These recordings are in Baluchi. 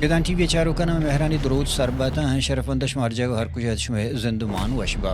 گدان ٹی وی ءِ چاروکاں مہرانی دروت سر بات اَنت، شرفمند شما ہر جاگہ ہر کجا ات، شمئے زندمان وش با۔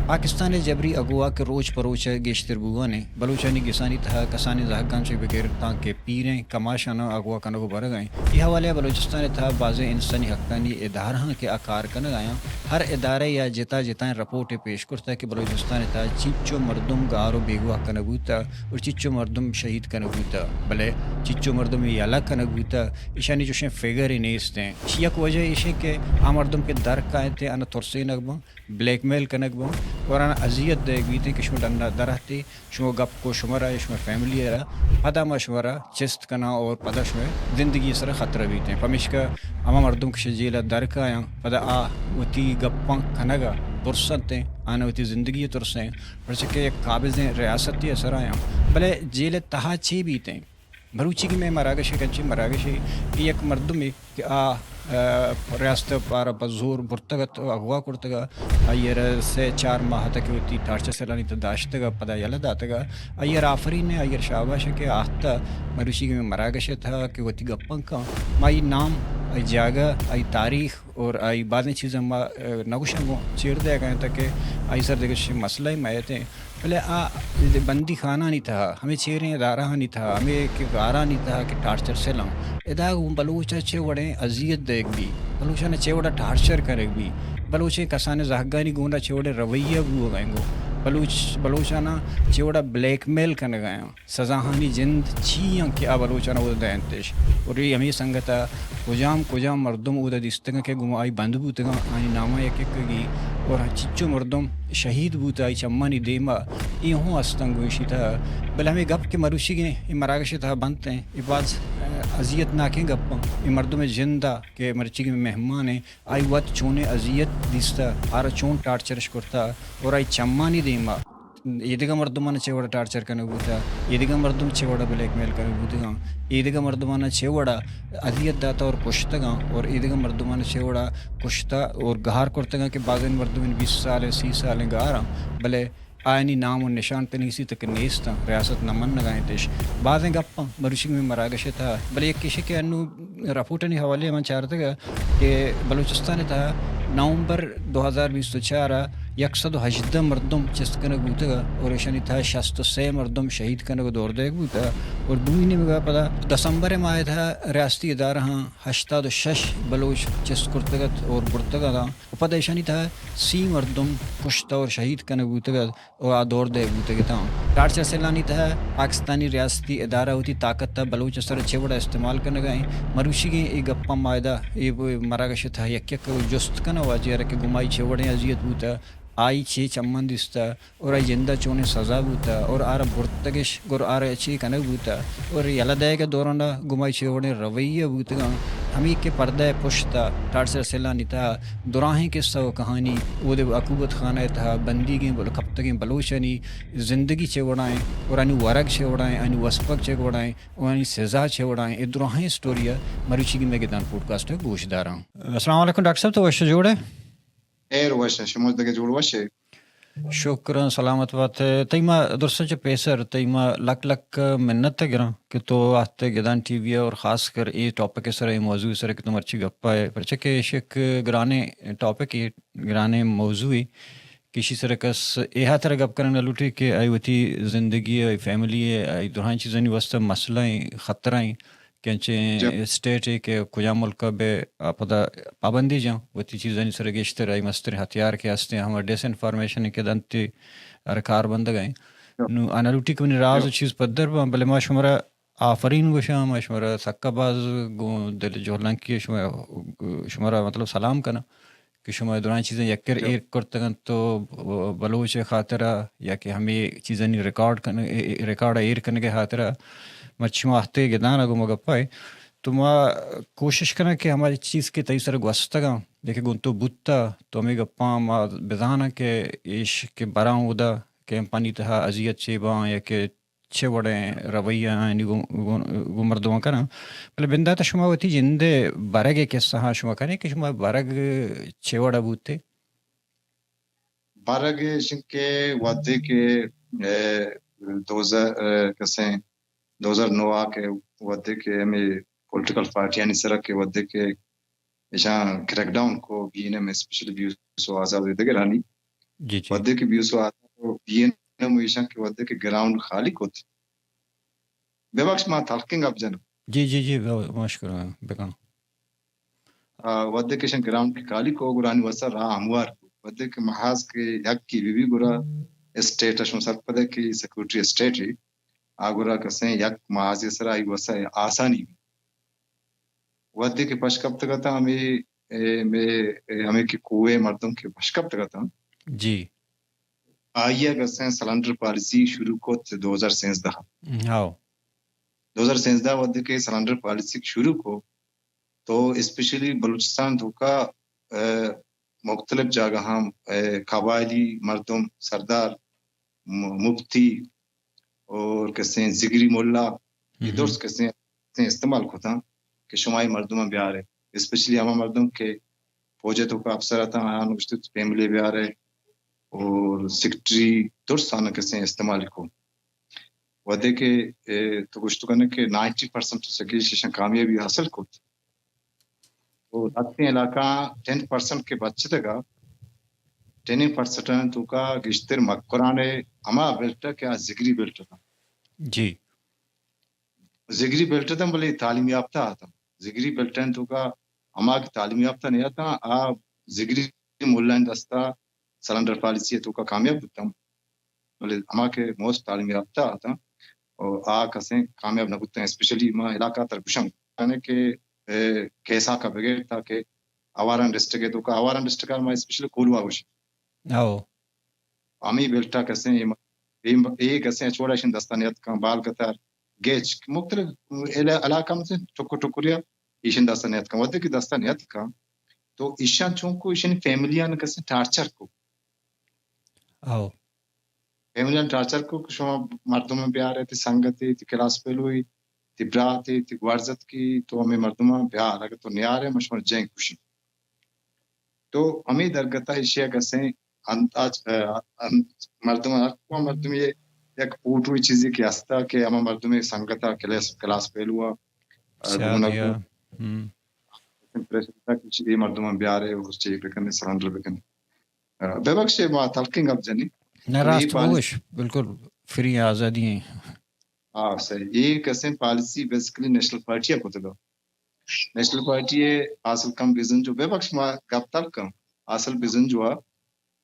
پاکستان ءِ جبری اغوا کہ روچ پہ روچ ءَ گیشتر بوان اِنت، بلوچانی گسانی تہا کسانیں زہگاں چہ بگر تانکہ پیریں کماشاناں اغوا کنگ ءُ برگ ءَ اِنت۔ اے حوالہ ءَ بلوچستان ءِ تہا بازیں انسانی حقانی ادارہاں کہ آ کار کنگ ءَ اَنت، ہر ادارہ یا جتا جتائیں رپورٹے پیش کرتگ کہ بلوچستان ءِ تہا چنچو مردم گار ءُ بیگواہ کنگ بوتگ ءُ چنچو مردم شہید کنگ بوتگ، بلے چنچو مردم یلہ کنگ بوتگ، ایشانی چوشیں فگرے نیست اِنت۔ ایشی یک وجہ ایش اِنت کہ آ مردم کہ در کاینت، آناں ترسینگ بنت، بلیک میل کنگ بنت ءُ آناں اذیت دئیگ بیت کہ شما ڈن ءَ در اتے، شما گپ کو شمارا یا شما فیملی ءَ را، پدا ما شمارا چست کناں اور پدا شما زندگی ءِ سرا خطرہ بیت اِنت۔ پمیشکا ہما مردم کہ شہ جیل ءَ در کایاں، پدا آ وتی گپاں کنگ ءَ ترس اَنت، آناں وتی زندگی ءَ ترس اِنت، پرچہ کہ یک قابضیں ریاستے ءِ سرا آیاں۔ بلے جیل ءِ تہا چے بیت اِنت؟ مروچی کہ مئے مراگش ءِ کچیں مراگشے، اے یک مردمے کہ آ، آ، ریاست ءَ پارا پہ زور برتگ ات ءُ اغوا کرتگ ات، آئی ءَ را سے چار ماہ تک وتی ٹارچر سیلانی تہ داشتگ ءُ پدا یلہ داتگ ات۔ آئی ءَ را آفرین اِنت، آئی ءَ را شاباش اِنت کہ آ اتکگ مروچی کہ مئے مراگش ءِ تہا کہ وتی گپاں کن۔ ما آئی نام، آئی جاگہ، آئی تاریخ اور آئی بازیں چیزاں ما، آ، نہ گوشاں، گوں چیر دئیگ ءَ اِنت کہ آئی سر دگہ چشیں مسئلہ مہ ات اِنت۔ بلے آ بندی خانہانی تہا، ہمے چیریں ادارہانی تہا، ہمے کہ غارانی تہا کہ ٹارچر سیل اَنت، ادا گوں بلوچ ءَ چے وڑیں اذیت دئیگ بیت، بلوچاں چے وڑا ٹارچر کنگ بیت، بلوچیں کسانیں زہگانی گون ءَ چے وڑیں رویہ بوگ ءَ اِنت، گوں بلوچ، بلوچاں چے وڑا بلیک میل کنگ ءَ اَنت۔ سزاہانی جند چی اَنت کہ آ بلوچاں اودا دینتش؟ اور اے ہمے سنگت ءَ کجام کجام مردم اودا دیستگ اَنت کہ گوں آئی بند بوتگ اَنت، آئی ناماں یک یکگی اور چنچو مردم شہید بوت آئی چمانی دیم ءَ، اے ہوں است اَنت گوں ایشی تہا۔ بلے ہمے گپ کہ مروچیگیں اے مراگش ءِ تہا بنت اَنت، اے باز، آ، اذیت ناکیں گپ اَنت۔ اے مردم ءِ جند ءَ کہ مرچیگیں مہمان اِنت، آئی وت چونیں اذیت دیستہ، آرا چون ٹارچرش کرتہ اور آئی چمانی دیم ءَ ایدگہ مردماں چے وڑا ٹارچر کنگ بوتہ، ایدگہ مردم چے وڑا بلیک میل کنگ بوتگاں، ایدگہ مردماں چے وڑا اذیت داتہ اور کشتگاں اور ایدگہ مردماں چے وڑا کشتہ اور گار کرتگاں کہ بازیں مردم بیست سال ءُ سی سال ءَ گاراں، بلے آیانی نام ءُ نشان تنیسی تک نیستاں، ریاست نہ منگا اِنتش۔ بازیں گپاں مروچی مئے مراگش ءِ تہا، بلے یک ایشی کہ انو رپورٹانی حوالے ءَ من چارتگ کہ بلوچستان ءِ تہا نومبر دو ہزار بیست ءُ چار ءَ یک سد ءُ ہژدہ مردم چست کنگ بوتگ اور ایشانی تہا شست ءُ سے مردم شہید کنگ ءُ دور دئیگ بوتگ اور دومی نیمگ ءَ پدا دسمبر ءِ ماہ ءِ تہا ریاستی ادارہاں ہشتاد ءُ شش بلوچ چست کرتگ ات اور برتگ اتاں۔ ءُ پدا ایشانی تہا سی مردم کشتہ اور شہید کنگ بوتگ ات ءُ آ دور دئیگ بوتگ اتاں۔ ٹارچر سیلانی تہا پاکستانی ریاستی ادارہ وتی طاقت ءَ بلوچ ءِ سر ءَ چے وڑا استعمال کنگ ءَ اِنت، مروچیگیں اے گپاں ما ادا اے مراگش ءِ تہا یک یک ءَ جست کناں واجہ ءَ را کہ گوں آئی چے وڑیں اذیت بوتہ، آئی چے چماں دیستہ، اور آئی جند ءَ چونیں سزا بوتہ اور آرا برتگش، گڑا آرا چے کنگ بوتہ اور یلہ دئیگ ءِ دوران ءَ گوں آئی چے وڑیں رویہ بوتگاں۔ ہمے کہ پردہ ءِ پشت ءَ ٹارچر سیلانی تہا دراہیں قصہ ءُ کہانی اود ءَ عقوبت خانہ ءِ تہا بندیگیں بل-، کپتگیں بلوچانی زندگی چے وڑا اِنت اور آنی ورگ چے وڑا اِنت، آنی وسپگ چے وڑا اِنت اور آنی سزا چے وڑا اِنت، اے دراہیں اسٹوری ءَ مروچیگیں مئے گدان پوڈکاسٹ ءَ گوش داراں۔ السلام علیکم ڈاکٹر صاحب، تو وش جوڑ ئے؟ ایر وش، شما دگہ جوڑ وش ئے؟ شکراں، سلامت بات ئے۔ تئی ما درستاں چہ پیسر، تئی ما لک لک منت ءَ گراں کہ تو آہت ئے گدان ٹی وی ءَ اور خاص کر اے ٹاپک ءِ سر ءَ، اے موضوع ءِ سر ءَ کہ تو مرچی گپ ءَ ئے، پرچہ کہ ایش یک گرانیں ٹاپک ئے، گرانیں موضوع ئے کہ ایشی سر ءَ کس اے ہاترا گپ کنگ نہ لوٹی کہ آئی وتی زندگی ءَ، آئی فیملی ءَ، آئی دراہیں چیزانی واستہ مسئلہ ایں، خطرہ ایں۔ کہ انچیں اسٹیٹے کہ کجام ملک ءَ بہ آ پدا پابندی جاں، وتی چیزانی سر ءَ گیشتر آئی مستریں ہتھیار کہ ہستیں، ہما ڈس انفارمیشن کہ دنت ءَ ہر کار بندگ ءَ ایں۔ نوں آ نہ لوٹی کہ منی راز ءُ چیز پدر باں، بلے ما شمارا آفرین گوشاں، ما شمارا سکا باز گوں دل جہلانکی ءَ شما، شمارا مطلب سلام کناں۔ کہ شما اے دراہیں چیزاں یک کر ایر کرتگ انت تو بلوچ ءِ خاطر ءَ یا کہ ہمے چیزانی ریکارڈ کن-، ریکارڈ ءَ ایر کنگ ءِ خاطر ءَ مرچی شما اہتے گدان ءَ گوں ما گپ ءَ اے۔ تو ما کوشش کناں کہ ہما چیز کہ تئی سر ءَ گوستگ انت یا کہ گوں تو بوتہ، تو ہمے گپاں ما بزاناں کہ ایش کہ براں اودا کیمپانی تہا اذیت چے باں یا کہ چے وڑیں رویہ آنی گوں، گوں، گوں مردماں کناں۔ بلے بندات ءَ شما وتی جند ءِ برگ ءِ کسہاں شما کنئے کہ شما برگ چے وڑا بوتے؟ برگ ایش انت کہ وھدے کہ، اے، دو ہزار، اے، کسیں دو ہزار نو ءَ کہ وھدے کہ ہمے پولیٹیکل پارٹیانی سرا کہ وھدے کہ ایشاں کریک ڈاؤن کو، B N M, especially B S O آزاد و دگرانی، جی جی۔ وھدے کہ بی ایس او آزاد و بی این ایم ایشاں کہ وھدے کہ گراؤنڈ خالی کت، ببخش ما تلخیں گپ جنوں۔ جی جی جی، بے-، مشکل بکن۔ آ، وھدے کہ ایشاں گراؤنڈ کہ خالی کو، گڑا آنی واسطہ راہ ہموار کو۔ وھدے کہ محاذ کہ یکے بہ بی گڑا اسٹیٹ ءَ شما سرپد ئے کہ سیکورٹی اسٹیٹ ئے، آ گڑا کسیں یک محاذے سرا آئی واسطہ آسانی بی۔ وھدے کہ پش کپتگ اتاں ہمے، اے، مے، اے، ہمے کہ کوہ ءِ مردم کہ پش کپتگ اتاں، جی۔ آئی ءَ کسیں سلنڈر پالیسی شروع کت دو ہزار سیزدہ۔ ہاؤ۔ دو ہزار سیزدہ وھدے کہ سلنڈر پالیسی شروع کو، تو اسپیشلی بلوچستان توکا، اے، مختلف جاگہاں، اے، قبائلی مردم، سردار، م-، مفتی اور کسیں زگری ملا، اے درست کسیں، کسیں استعمال کتاں کہ شما اے مردماں بیارے، اسپیشلی ہما مردم کہ فوج ءِ توکا افسر اتاں، آیاں گوشت فیملی بیارے اور سیکرٹری، درست آناں کسیں استعمال کو۔ وھدے کہ، اے، تو گوشت کنے کہ نائنٹی پرسنٹ سکیش ایشاں کامیابی حاصل کت۔ تو لہتیں علاقہ ٹین پرسنٹ کہ بچتگا، ٹین پرسنٹ توکا گیشتر مکران ءِ ہما بیلٹ کہ آ زگری بیلٹ اتاں۔ جی۔ زگری بیلٹ اتاں بلے تعلیم یافتہ اتاں۔ زگری بیلٹ توکا ہما کہ تعلیم یافتہ نہ اتاں، آ زگری ملائیں دستا سلنڈر پالیسی توکا کامیاب بوتاں۔ بلے ہما کہ موسٹ تعلیم یافتہ اتاں، او آ کسیں کامیاب نہ بوتاں۔ اسپیشلی ما علاقہ تر گوشاں کہ، اے، کیساک ءَ بگر تاکہ آواران ڈسٹرکٹ ءِ توکا، آواران ڈسٹرکٹ ءَ ما اسپیشلی کولواہ گوشاں۔ او۔ ہمے بیلٹ ءَ کسیں اے م-، اے م-، اے کسیں چوڑا ایشن دستا نیاتکاں، بال قطار، گیچ، مختلف علا-، علاقہ میں سے ٹکر ٹکریا ایشن دستا نیاتکاں۔ وھدے کہ دستا نیاتکاں، تو ایشاں چونکو ایشن فیملیاں کسیں ٹارچر کو۔ او۔ فیملیاں ٹارچر کو کہ شما مردم بیارے، تی سنگتے، تی کلاس فیلوی، تی براتے، تی گوارزت کی، تو ہمے مردماں بیار، اگر تو نیارے، من شما جنگ کشی۔ تو ہمے درگت ءَ ایشی ءَ کسیں انداز، ا، ان-، مردم، ہر کوئی مردم یہ یک فوٹو چیزی کہ ہستا کہ ہما مردم سنگت ءَ کلاس، کلاس فیلو ءَ، ا، سیاد گونگ یا۔ ہم۔ پریشر تھا کہ یہ مردم بیارے اور چیز بکنے، سرنڈر بکنے۔ ا، ببخشے ما تلخیں گپ جنی۔ نہ، تو راست یہ پالیسی بگوش، بالکل فری آزادی ہیں۔ ہاں، صحیح۔ یہ کسیں پالیسی بیسیکلی نیشنل پارٹی ءَ کتگا۔ نیشنل پارٹی ءِ اصل کم بزنجو، ببخش ما گپ تلخ کم، اصل بزنجو ءَ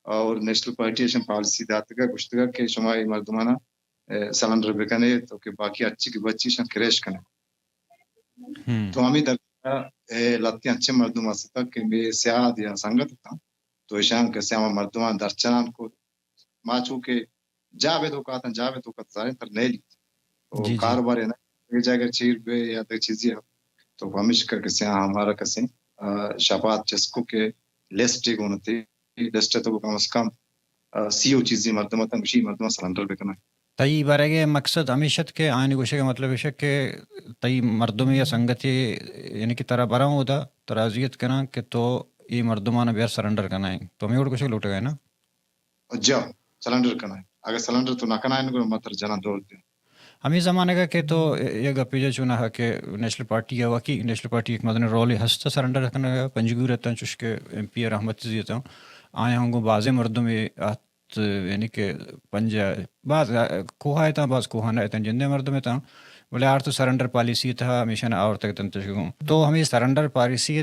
اور نیشنل پارٹی ءَ ایشاں پالیسی داتگا، گوشتگا کہ شما اے مردمانا، اے، سلنڈر بکنے تو کہ باقی ہرچی کہ بچی ایشاں کریش کنے۔ ہم۔ تو ہمے در، اے، لہتیں انچیں مردم ہستاں کہ مے سیاد یا سنگت اتاں، تو ایشاں کہ سیاہ مردماں درچنان کو، ما چو کہ جاہ بے توکا اتاں، جاہ بے توکا زانیں تر نیلی۔ او جی، جی۔ کاروبار ہے نا، یہ جگہ چیر بے یا دے چیزی ہے۔ تو ہمیشہ کسے ہمارا کسے، آ، شفاعت چسکو کہ لسٹ گون تے، لسٹ تو کم از کم، آ، سی او چیزی مردم اتاں، گوشی مردم سرنڈر بکنا۔ تئی برگ ءِ مقصد ہمیش ات کہ آیانی گوشگ ءِ مطلب ایش ات کہ تئی مردمے یا سنگتے، یعنی کہ ترا براں اودا، ترا اذیت کناں کہ تو اے مردماں بیار سرنڈر کنائیں۔ تو ہمے وڑ گوشگ لوٹگ ءَ ئے نا؟ جا، سلنڈر کنائیں۔ اگر سلنڈر تو نہ کنائیں، گڑا ما ترا جناں دور دیاں۔ ہمے زمانگ ءَ کہ تو اے گپے جا چوناہا کہ نیشنل پارٹی ءَ واقعی نیشنل پارٹی یک مزنیں رولے ہست سرنڈر کنگ ءَ، پنجگور اتاں چوش کہ ایم پی اے رحمت زی اتاں، آیاں ہم گوں بازیں مردمے ات، یعنی کہ پنجاہ، باز کوہ ءَ اتاں، باز کوہ ءَ نہ اتاں، جندیں مردم اتاں، بلے آرت سرنڈر پالیسی ءِ تہا ہمیشاں آورتگ اتنت اش گوں۔ تو ہمے سرنڈر پالیسی ءِ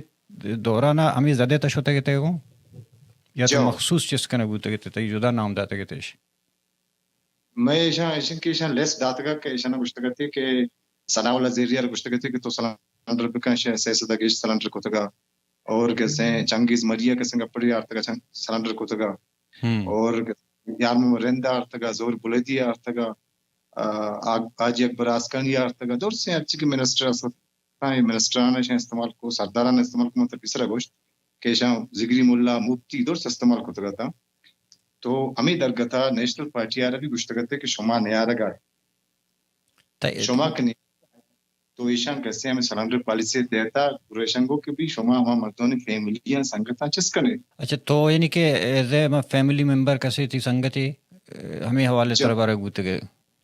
دوران ءَ ہمے زد ءِ تہ شتگ اتئے گوں؟ یا تو جو۔ مخصوص چست کنگ بوتگ اتئے، تئی جدا نام داتگ اتش؟ مئے ایشاں، ایشاں کہ ایشاں لسٹ داتگ ات کہ ایشاں گوشتگ ات کہ ثناء اللہ زہری ءَ گوشتگ ات کہ تو سلنڈر بکن، ایشاں سئے سد ءَ گیش سلنڈر کتگ ات۔ اور کسیں چنگیز مری ءَ کسیں گپڑی آرتگ ات، چن-، سلنڈر کتگ ات۔ ہم۔ اور یار محمد رند آرتگ ات، ظہور بلیدی آرتگ ات، آ، آ-، حاجی اکبر آسکانی آرتگ ات، درسیں ہرچی کہ منسٹر است، اے منسٹران ایشاں استعمال کو، سرداران استعمال کو، من ترا پیسرا گوشت کہ ایشاں زگری ملا، مفتی درست استعمال کتگ اتاں۔ تو ہمے درگت ءَ نیشنل پارٹی ءَ را بھی گوشتگ ات کہ شما نیارگ ءَ، تئی شما کہ نی-، تو ایشاں کسے ہمے سرنڈر پالیسی ءِ تحت ءَ گریشن گو کہ بھی شما ہما مردمانی فیملی ءَ سنگتاں چست کنے۔ اچھا، تو یعنی کہ ایز اے فیملی ممبر کسے تئی سنگتے، اے، ہمے حوالے جی۔ ترا برگ بوتگ ئے؟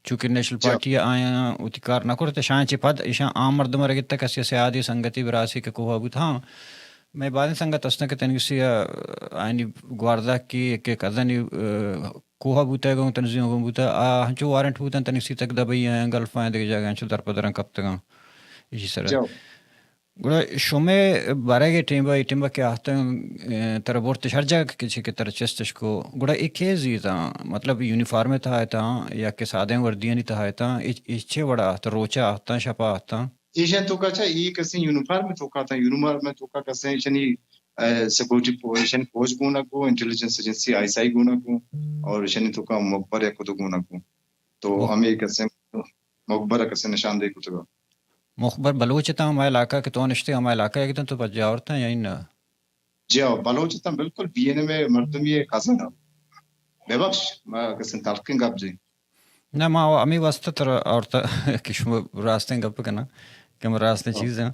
چونکہ نیشنل جی۔ پارٹی ءَ آیاں وتی کار نہ کرت، شاں چہ پد ایشاں عام مردم ءَ را گپتہ، کسے سیادی سنگتی براسے کہ کوہ ءَ بوت۔ ہاں، مئے بازیں سنگت ہستاں کہ تنیگسی ءَ آیانی گواردہکی کہ کزنی، ءَ، کوہ ءَ بوتگ اَنت، تنیگسی ءَ گوں بوتگ، آ ہنچو وارنٹ بوتاں، تنیگسی تک دبئی ءَ، گلف ءَ، دگہ جاگہ انچو درپدراں کپتگ اَنت ایشی سرا۔ جی۔ گڑا شمئے برگ ءِ ٹیم ءَ، اے ٹیم ءَ کہ آہتاں، ءَ، ترا برتش ہر جاگہ کہ چہ کہ ترا چستش کو، گڑا اے کئے زیتاں؟ مطلب یونیفارم ءِ تہا اتاں یا کہ سادیں وردیانی تہا اتاں؟ اے، اے چے وڑا آہتاں؟ روچ ءَ آہتاں، شپ ءَ آہتاں؟ ایشاں توکا چہ اے کسیں یونیفارم ءِ توکا اتاں، یونیفارم ءِ توکا کسیں ایشانی، ءَ، سیکورٹی پو-، ایشانی فوج گون ءَ گوں، intelligence agency, I S I گون ءَ گوں، اور ایشانی توکا مخبر ءِ کدو گون ءَ گوں۔ تو مخ-، ہمے کسیں مخبر ءَ کسیں نشاندہی کتگ۔ مخبر بلوچ اتاں ہما علاقہ کہ تو نشتگ، ہما علاقہ ءَ اتاں، تو پجا آورتاں یا اناں؟ جی ہو، بلوچ اتاں، بالکل بی این ایم ءِ مردمی ءِ کزن ءَ۔ ببخش، ما کسیں تلخیں گپ جی۔ نہ، ما ہمے واسطہ ترا آورتہ کہ شما راستیں گپ کناں، کہ ہم راستیں ہاں۔ چیز ایں۔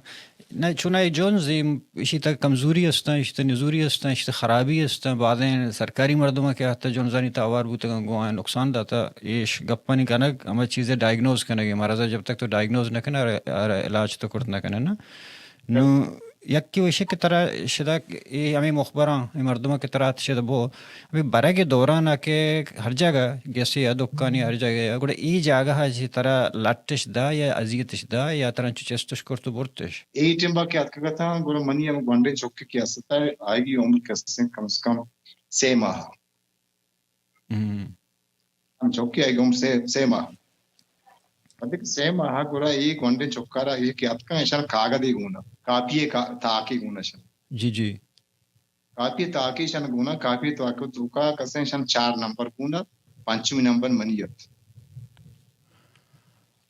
نہ، چوناہا اے جنز اے، ایشی تہ کمزوری استاں، ایشی تہ نزوری استاں، ایشی تہ خرابی استاں۔ بازیں سرکاری مردماں کہ آہتہ جنزانی تہ ہوار بوتگ اَنت، گوں آیاں نقصان داتہ۔ ایش گپانی کنگ، ہما چیزے ڈائگنوز کنگ اے۔ مرض ءَ جب تک تو ڈائگنوز نہ کنئے، ہر، ہر علاج تو کرت نہ کنئے نا۔ نوں یکے وشی کہ ترا شدا اے ہمے مخبراں، اے مردماں کہ ترا شدا بو، ہمے برگ ءِ دوران ءَ کہ ہر جاگہ گیسے ءَ، دکانی ہر جاگہ ءَ، گڑا اے جاگہ ءَ چہ ترا لٹش دا یا اذیتش دا یا ترا انچو چستش کرت و برتش؟ اے ٹیم ءَ کہ اتکگ اتاں، گڑا منی ہم گونڈیں چکے کہ است ات، آئی ءِ عمر کسیں کم از کم سے ماہ۔ ہم۔ ہم چکے آئی ءِ عمر سے، سے ماہ۔ پد کہ سے ماہ گڑا اے گونڈیں چکارا اے کہ اتکاں، ایشاں کاگدے گون ات، کاپی ءِ کا-، تاکے گون ات ایشاں۔ جی، جی۔ کاپی ءِ تاکے ایشاں گون ات، کاپی ءِ تاکے توکا کسیں ایشاں چار نمبر گون ات، پنچمی نمبر منی ات۔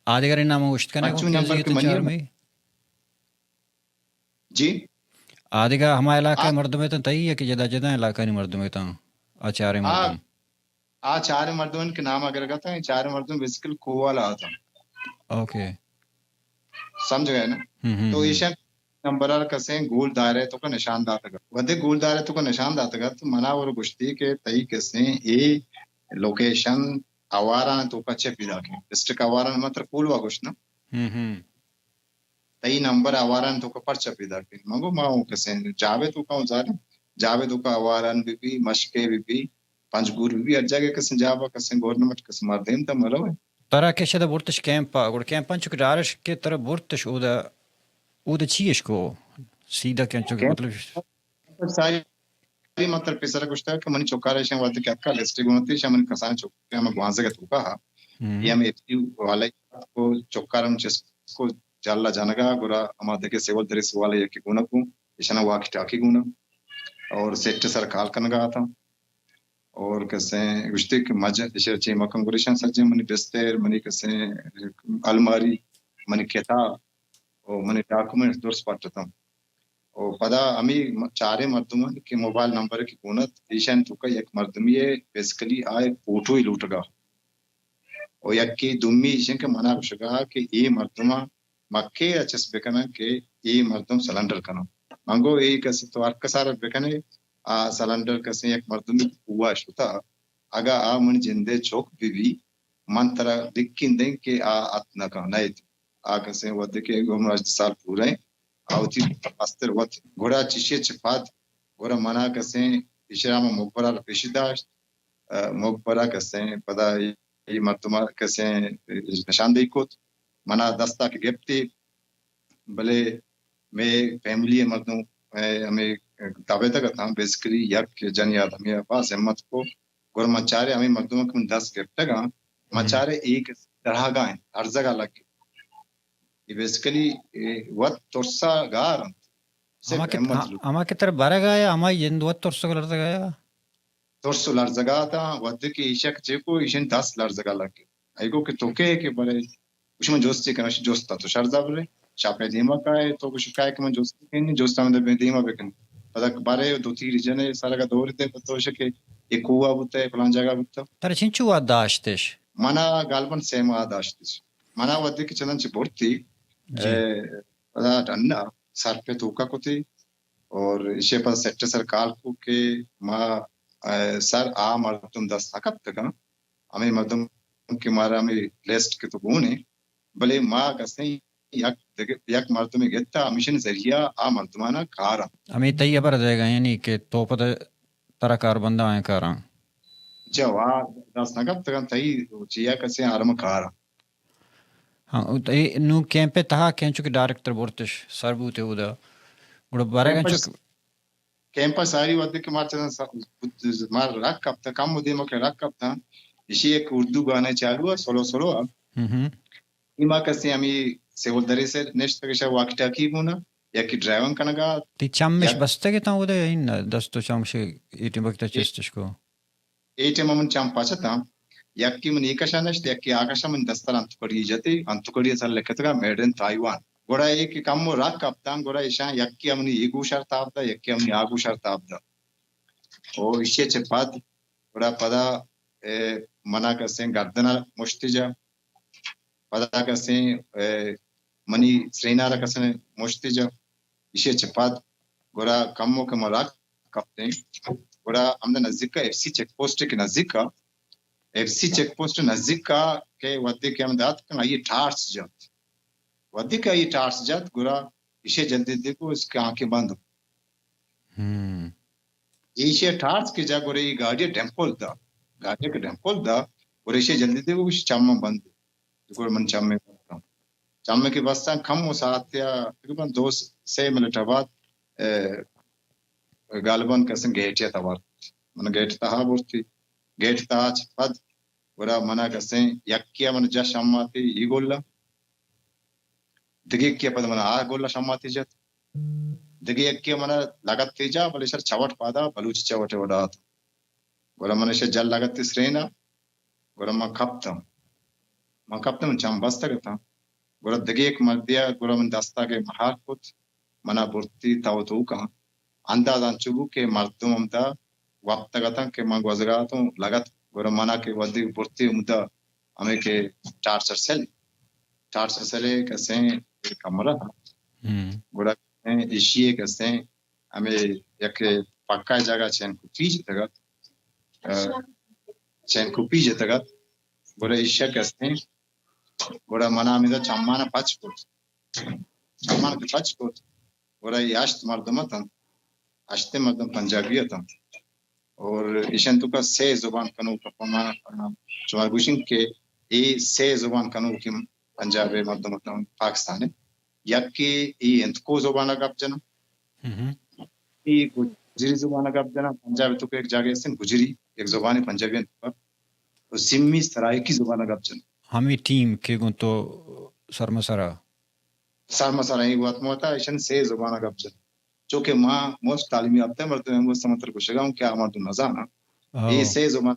آدگریں نام گوشت کنئے پنچمی نمبر کہ منی ات۔ چارمی؟ جی؟ آدگہ ہما علاقہ ءِ آ- مردم اتاں تئی یا کہ جدا جدا علاقہ ءِ مردم اتاں؟ آ چاریں آ، مردم؟ آ چاریں مردم کہ نام اگر گتا، اے چاریں مردم بیسیکل کوہ والا اتاں۔ اوکے۔ سمجھ گئے نا؟ ہم، ہم، تو ہم۔ ایشاں نمبر ءَ کسیں گول دائرہ ءِ توکا نشان داتگ ات۔ وھدے گول دائرہ ءِ توکا نشان داتگ ات، تو منا اور گوشتی کہ تئی کسیں اے لوکیشن آواران ءِ توکا چہ پیداک ایں۔ ڈسٹرکٹ آواران ءَ مطلب کولواہ گوشت نا۔ ہم، ہم۔ تئی نمبر آواران ءِ توکا پرچا پیداک ایں؟ من گو ما اوں کسیں جاوید توکا اوں زانیں، جاوید توکا آواران بہ بی، مشکے بہ بی، پنجگور بہ بی، ہر جاگہ کسیں جاہ ءَ کسیں گورنمنٹ کسیں مردم تہ ملو ایں۔ ترا کہ شدا برتش کیمپ ءَ، گڑا کیمپ ءَ چونکہ ڈائریکٹ کہ ترا برتش اودا، اودا چی اش کو؟ سیدھا کہ چونکہ کیمپ مطلب ساری من ترا پیسر گوشتگ کہ منی چکار ایشاں وھدے کہ اتکا لسٹ گون ات، ایشاں منی کسانیں چکے ہمے گوانزگ ءِ توکا ہا۔ ہم۔ اے ہمے ایف سی والا کو چکار ہم چست کو جھل ءَ جنگا، گڑا ہما دگہ سول دریس والا یکے گون کو، ایشاں واکی ٹاکی گون اور سیٹ ءِ سر کال کنگا اتاں۔ اور کسیں گوشتے کہ مجن ایشاں چے مکن، گڑا ایشاں سجیں منی بستر، منی کسیں الماری، منی کتاب اور منی ڈاکومنٹس درست پٹ اتاں۔ و پدا ہمے م-، چاریں مردماں کہ موبائل نمبر کہ گون ات، ایشانی توکا یک مردمے ءِ بیسیکلی آ یک فوٹوے لوٹگا۔ و یکے دومی ایش انت کہ منا گوشگا کہ اے مردماں مکے ءَ چست بکناں کہ اے مردم سلنڈر کناں۔ من گو اے کس تو ہر کسارا بکنے، آ سلنڈر کسیں یک مردمے کوہ ءَ شتا، اگاں آ منی جندے چک بہ بی، من ترا یقین دیں کہ آ ات نہ کن، نہ ایت۔ آ کسیں وھدے کہ عمر ہژدہ سال پورا ایں، آ وتی مستر وت۔ گڑا چشی چہ پد گڑا منا کسیں اشرا ما مقبرہ را پیش داشت، ء، مقبرہ کسیں پدا اے مردم کسیں نشاندہی کت، منا دستا کہ گپتی، بلے مئے فیملی ء مردم، ء، ہمے دبیتگ اتاں، بیسیکلی یک جنی آدمی ء باز ہمت کو، گڑا من چارے ہمے مردم کہ من دست گپتگ آں، من ہم۔ چارے اے کہ درہگا انت، ارزگا لگے۔ اے بیسیکلی، اے وت ترسا گار انت۔ صرف ہما کہ، ہمت ہاں، لوٹ۔ ہما کہ ترا برگا یا ہما جند وت ترسگ لرزگا یا؟ ترس و لرزگا اتاں، وھدے کہ ایشک چے کو، ایشن دست لرزگا لگے۔ ای گو کہ تو کے کہ برے، گوش من جستی کناں، جست تو شر زبرے، شاپے دیما کائے، تو گوش کائے کہ من جستی کنی، جست ہم دے دیما بکن۔ پدا برے دو تیر جنے سرگا دور دے، پتو شکے، اے کوہ بوتا، فلان جگہ بوتا۔ ترا چنچو وھد داشتش؟ منا غالباً سہ ماہ داشتش۔ منا وھدے کہ چداں چہ برتی، جی۔ اے، پدا ڈنا سر پہ توکا کتی اور ایشی پدا سیٹ سر کال کو کہ ما، اے، سر آ مردم دست نہ کپتگاں، ہمے مردم کہ مارا ہمے لسٹ کہ تو گون ئے، بلے ما کسیں یک دگہ، یک مردمے گتا، ہمیشن ذریعہ آ مردمانا کاراں۔ ہمے تئی ہبر دئیگا یعنی کہ تو پد ترا کار بندہ آیاں کاراں۔ جو آ دست نہ کپتگاں، تئی چیا کسیں آرم کاراں۔ ہاں، او تئی نوں کیمپ ءِ تہا کینچو کہ ڈائریکٹر برتش سر بوتے اودا۔ گڑا برگ کیمپ انچو ءَ، کیمپ ءَ ساری وھدے کہ ما چہ س-، ما رک کپتاں، کم ءُ دیما کہ رک کپتاں، ایشی یک اردو گانے چالو ءَ، سلو سلو ءَ۔ ہم ہم۔ ایما کسے ہمے سول دریس ءَ نشتگ، ایشا واکی ٹاکی گون ءَ، یکے ڈرائیونگ کنگا۔ تئی چم اش یک بستگ اتاں اودا یا اناں؟ دست ءُ چم ش-، اے ٹیم وقت ءَ اے چست اش کو؟ اے ٹائم ءَ من چم پچ اتاں، یکے من اے کش ءَ نشت، یکے آ کش ءَ، من دست ءَ انتکڑی جتے، انتکڑی ءِ سر لکتگا میڈ ان تائیوان۔ گڑا اے کہ کمو رک کپتاں، گڑا ایشاں یکے ءَ منی اے گوش ءَ تاب دا، یکے ءَ منی آ گوش ءَ تاب دا۔ او ایشی ءَ چہ پد، گڑا پدا، اے، منا کسیں گردن ءَ مشتے جا، پدا کسیں، اے، منی سرین ءَ را کسیں مشتے جا۔ ایشی ءَ چہ پد گڑا کمو کہ ما رک کپتیں، گڑا ہمدا نزیک ءَ ایف سی چیک پوسٹ کہ نزیک ءَ، ایف سی چیک پوسٹ نزیک ءَ کہ وھدے کہ ہم دات کن آئی ءَ ٹارچ جت۔ وھدے کہ آئی ءَ ٹارچ جت، گڑا ایشی ءَ جلدی دیکھو اس کی آنکھیں بند۔ ہم۔ ایشی ءَ ٹارچ کہ جا، گڑا اے گاڑی ءَ ڈیمپل دا۔ گاڑی ءَ کہ ڈیمپل دا، گڑا ایشی ءَ جلدی دیکھو، ایشی چماں بند۔ گڑا من چمے بستاں۔ چمے کہ بستاں، کمو ساعت یا تقریباً دو سے منٹ ءَ بعد، اے، غالباً کسیں گیٹ ءَ توار۔ من گیٹ تہا برتی۔ گیٹ تہا چہ پد گڑا منا کسیں یکے ءَ من جا شماتے ای گولا۔ دگہ یکے ءَ پد من آ گولا شماتے جت۔ دگہ یکے ءَ من لگتے جا، بلے شر چوٹ پادا بلوچی چوٹے وڑا ات۔ گڑا من ایشی ءَ جل لگتے سرینا، گڑا من کپتم۔ من کپتم، من چم بستگ اتاں۔ گڑا دگہ یک مردے ءَ گڑا من دستا کہ مہار کت، منا برتی تو توکا۔ انداز انچو بو کہ مردم ہمدا وپتگ اتاں کہ من گوزگا اتوں لگت، گڑا منا کہ وھدے برتی ہمدا ہمے کہ ٹارچر سیل، ٹارچر سیل ءِ کسیں کمرہ، ہم۔ گڑا ایشی ءِ کسیں ہمے یک پکا جاگہ چین کوپی جتگ ات، ا، چین کوپی جتگ ات، گڑا ایشی ءَ کسیں، گڑا منا ہمدا چمانا پچ کت، چمانا کہ پچ کت، گڑا اے ہشت مردم اتنت، ہشتیں مردم پنجابی اتنت۔ اور ایشان توکا سے زبان کنوک، پہ ما شما گوشن کہ اے سے زبان کنوکیں پنجاب ءِ مردم اتنت، پاکستان ءِ۔ یکے اے ہندکو زبان ءَ گپ جناں، ہم۔ اے گجری زبان ءَ گپ جناں۔ پنجاب ءِ توکا یک جاگہے استیں گجری، یک زبانے پنجابی ءِ توکا۔ تو سیمی سرائیکی زبان ءَ گپ جناں۔ ہمے ٹیم کہ گوں تو سرمسرا؟ سرمسرا اے وت موتا ایشان سے زبان ءَ گپ جناں۔ چونکہ ما مفت تعلیم یافتہ مردم ہم، گوست من ترا گوشگا اوں کہ آ مردم نزاناں۔ ہو۔ اے سے زبان،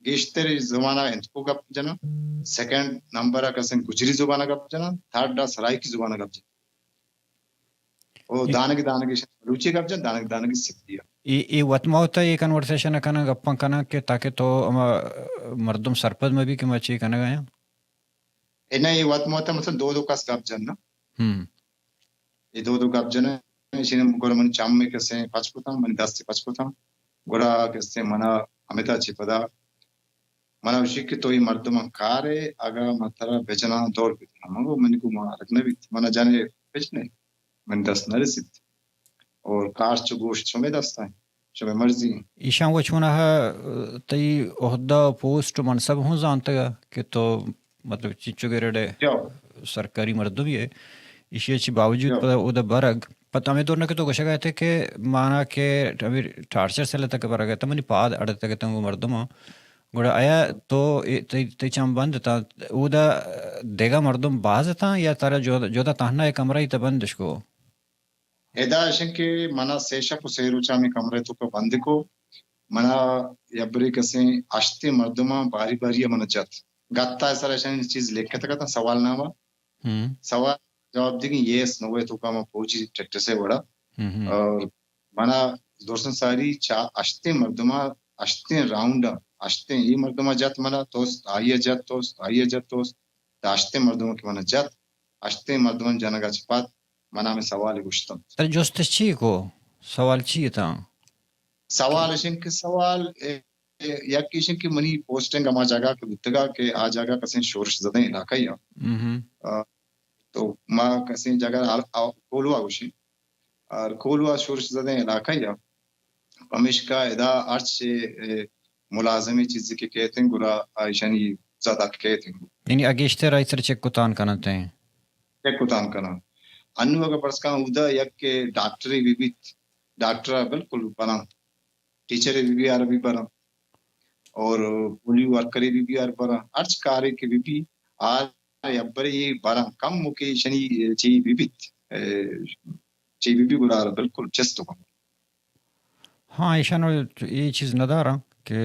گیشتر زبان ءَ ہندکو گپ جناں، سیکنڈ نمبر ءَ کسیں گجری زبان ءَ گپ جناں، تھرڈ ءَ سرائیکی زبان ءَ گپ جناں۔ او اے دانگے دانگے ایشاں بلوچی گپ جناں، دانگے دانگے سندھی ءَ۔ اے، اے وت ما وت ءَ اے کنورسیشن ءَ کناں، گپاں کناں کہ تاکہ تو ہما مردم سرپد مہ بی کہ ما چے کنگ ءَ آں۔ اے نہ، اے وت ما وت ءَ مثلاً دو دو کس گپ جناں۔ ہم۔ اے دو دو گپ جناں، ایشی ءَ گڑا من چم ءَ کسیں پچ کتاں، من دست ءَ پچ کتاں۔ گڑا کسیں منا ہمدا چہ پدا منا گوشی کہ تو اے مردماں کارے، اگاں من ترا بجناں دور بدناں۔ من گو منی گو مارگ نہ بیت، منا جنے بجنے، من دست نہ رسیت۔ اور کار چو گوشت شمے دست ءَ، شمے مرضی۔ ایشاں و چوناہا تئی عہدہ، پوسٹ و منصب ہوں زانتگ کہ تو مطلب چنچو گریڈ ءِ جو۔ سرکاری مردمے ئے، ایشی ءَ چہ باوجود جو۔ پدا اودا برگ، پدا ہمے دور نہ کہ تو گوشگ ءَ اتئے کہ مانا کہ ہمے ٹارچر سیل ءِ تک برگ ءَ اتاں، منی پاد اڑتگ اتاں گوں مردماں۔ گڑا آیا تو اے، تئی، تئی چم بند اتاں، اودا دگہ مردم باز اتاں یا ترا جدا، جدا تہنا اے کمرہ ءَ تہ بند اش کو؟ ادا اش انت کہ منا سے شپ و سے روچ ہمے کمرہ ءِ توکا بند کو۔ منا یبرے کسیں ہشتیں مردماں باری باری ءَ منا جت۔ گتا ءِ سرا اشانی چیز لکھتگ اتاں، سوال نامہ۔ ہم۔ سوال جواب دیگیں یس نو ءِ توکا ما پوچی ٹیٹس ءِ وڑا۔ ہم ہم۔ اور منا درسن ساری چا ہشتیں مردماں، ہشتیں راؤنڈ ءَ، ہشتیں اے مردماں جت منا توست، آئی ءَ جت توست، آئی ءَ جت توست، تا ہشتیں مردماں کہ منا جت، ہشتیں مردماں جنگ ءَ چہ پد منا ہمے سوال گوشتنت۔ ترا جست چی کو؟ سوال چی اتاں؟ سوال اش انت کہ سوال، اے، یک ایش انت کہ منی پوسٹنگ ہما جاگہ کہ بوتگا کہ آ جاگہ کسیں شورش زدیں علاقہ یا، تو ما کسیں جاگہ کولوا گوشیں، اور کولوا شورش زدیں علاقہ یا، پمیشکا ادا ہرچ ملازمی چیزی کہ کہتیں گڑا ایشانی زیادہ کہتیں۔ یعنی اگیشتر آئی سر چک کتان کننت ہیں؟ چک کتان کنن۔ انو اگر پرس کن اودا یک کہ ڈاکٹری بی بیت، ڈاکٹر بالکل بنا، ٹیچر بی بی آر بی بنا، اور پولیو ورکر بی بی آر بنا، ہرچ کارے کہ بی بی آر ابرے بنا، کم مکے شنی چی بی بیت، چی بی بی گڑا بالکل چست کن۔ ہاں، ایشان اے چیز نداراں کہ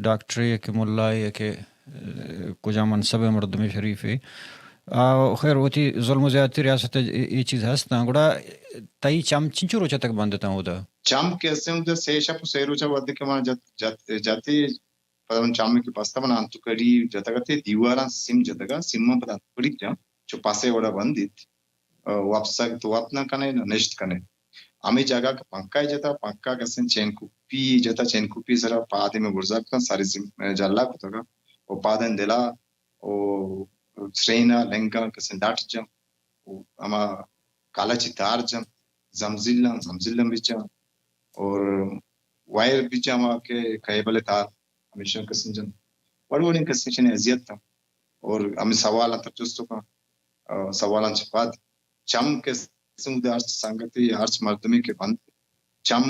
ڈاکٹرے کہ ملائے کہ کجا منصب مردم شریفے۔ آ، خیر، وتی ظلم و زیادتی ریاست اے چیز ہستاں۔ گڑا تئی چم چنچو روچ تک بند اتاں اودا؟ چم کہ استیں اودا سے شپ و سے روچ وھدے کہ ما جت، جت، جتی، پدا من چم کہ بستہ من انتو کڑی جتگ اتے، دیواراں سم جتگا، سم من پدا انتو کڑی جاں، چو پاسے وڑا بندیت۔ وپسگ تو وپ نہ کنے، نہ نشت کنے۔ ہمے جاگہ کہ پنکھا جتا، پنکھا کسیں چین کوپی جتا، چین کوپی سرا پادے میں برزا کتن، ساری جلا کتگا، و پادن دلا و سرینا لنگا کسیں ڈٹ جن، و ہما کالچی تار جن، زمزیلاں، زمزیلاں بچن، اور وائر بچن، ہما کہ کیبل تار، ہمیشہ کسیں جن، وڑ وڑیں کسیں چنے اذیت تھا۔ اور ہمیں سوالاں تر جست کن، سوالاں چہ پد چم کہ سود ہرچ سنگتی، ہرچ مردمی کہ بند، چم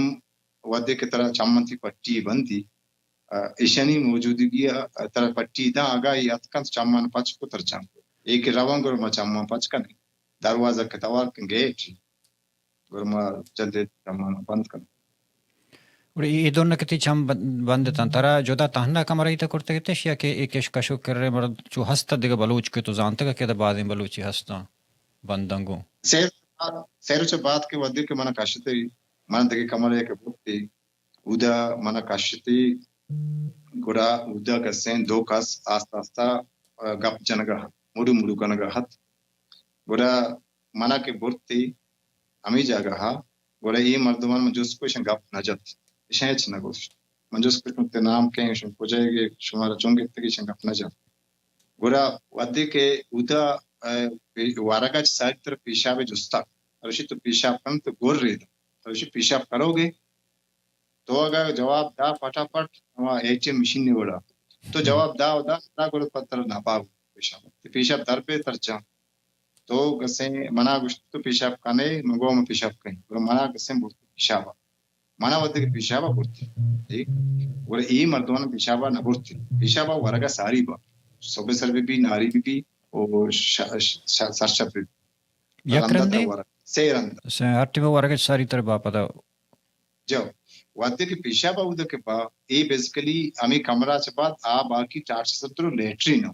وھدے کہ ترا چمن تی پٹی بندی، ایشانی موجودگی ترا پٹی داں، اگاں ای اتکنت چمان پچ کو تر چم، اے کہ روان گر ما چمان پچ کنے، دروازہ کہ توار کن گیٹ، گڑا ما جلدی چمان بند کن۔ گڑا اے دونہ کہ تئی چم بند، بند اتاں، ترا جدا تہنا کمرہ ای تہ کرتگ اتش یا کہ اے کش کشو کرے مرد چو ہست دگہ بلوچ کہ تو زانتگ کہ ادا بازیں بلوچی ہستاں بنداں گوں؟ سیر، سیر چہ بات کہ وھدے کہ منا کشتے، من دگہ کمرہ کہ برتے، اودا منا کشتے، گڑا اودا کسیں دو کس آستہ آستہ گپ جنگا ہت، مڑو مڑو کنگا ہت۔ گڑا منا کہ برتی ہمے جاگہ ءَ، گڑا اے مردمان من جست کو، ایشاں گپ نہ جت، ایشاں ہچ نہ گوشت۔ من جست کو، تئی نام کئے؟ ایشاں کجا ئے؟ شمارا چون گپتگ؟ ایشاں گپ نہ جت۔ گڑا وھدے کہ اودا، ءَ، ورگ ءَ چہ ساری تر پیشاب جستگ، گوشی تو پیشاب کن تو گر ریدہ، گوشی پیشاب کروگے؟ تو اگاں جواب دا پٹاپٹ، ہما اے ٹی ایم مشین نے وڑا تو جواب دا و دا، دا گڑا پتر ناپاک پیشاب۔ تو پیشاب در پہ تر جان۔ تو گسیں منا گوشت تو پیشاب کنے، من گو من پیشاب کن۔ گڑا منا گسیں برتی پیشابا۔ منا وھدے کہ پیشابا برتی، ٹھیک؟ گڑا اے مردمان پیشابا نہ برتی۔ پیشابا ورگا ساری با۔ صبح سر be be, Nari be be, او ش-، ش-، ش-، سرشپ بی بی۔ یک رندے؟ ورگ۔ سے رند۔ سے ہر ٹیم ورگ ساری تر با پدا۔ جو وھدے کہ پیشاب آ اود کہ با، اے بیسیکلی ہمے کمرہ چہ بعد آ باقی ٹارچ سنتر و لیٹرین ءَ۔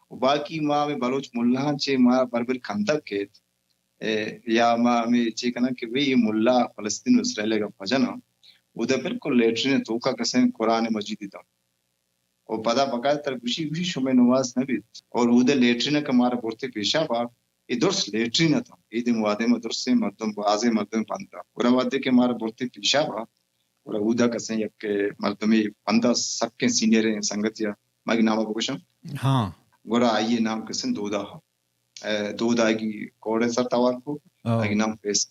و باقی ما ہمے بلوچ ملاہاں چہ ما بربر کندگ کیت، اے، یا ما ہمے چے کناں کہ بھئی اے ملا فلسطین و اسرائیل ءِ گپ جناں، اود بالکل لیٹرین ءِ توکا کسیں قرآن مجید اتاں۔ و پدا بقایا ترا گوشی، گوشی شمئے نماز نہ بیت۔ اور اود لیٹرین کہ مارا برتے پیشاب آ، اے درست لیٹرین اتاں۔ اے دیم وادے ما درستیں مردم، بازیں مردم بند آ۔ گڑا وھدے کہ مارا برتے پیشاب آ، گڑا اودا کسیں یک مردمے بند آ، سکیں سینئریں سنگتے آ، مگی نام بگوشاں؟ ہاں۔ گڑا آئی نام کسیں دودا ہا۔ اے، دودا آئی کوڑے سر توار کو، ہاں۔ آئی نام فیصل،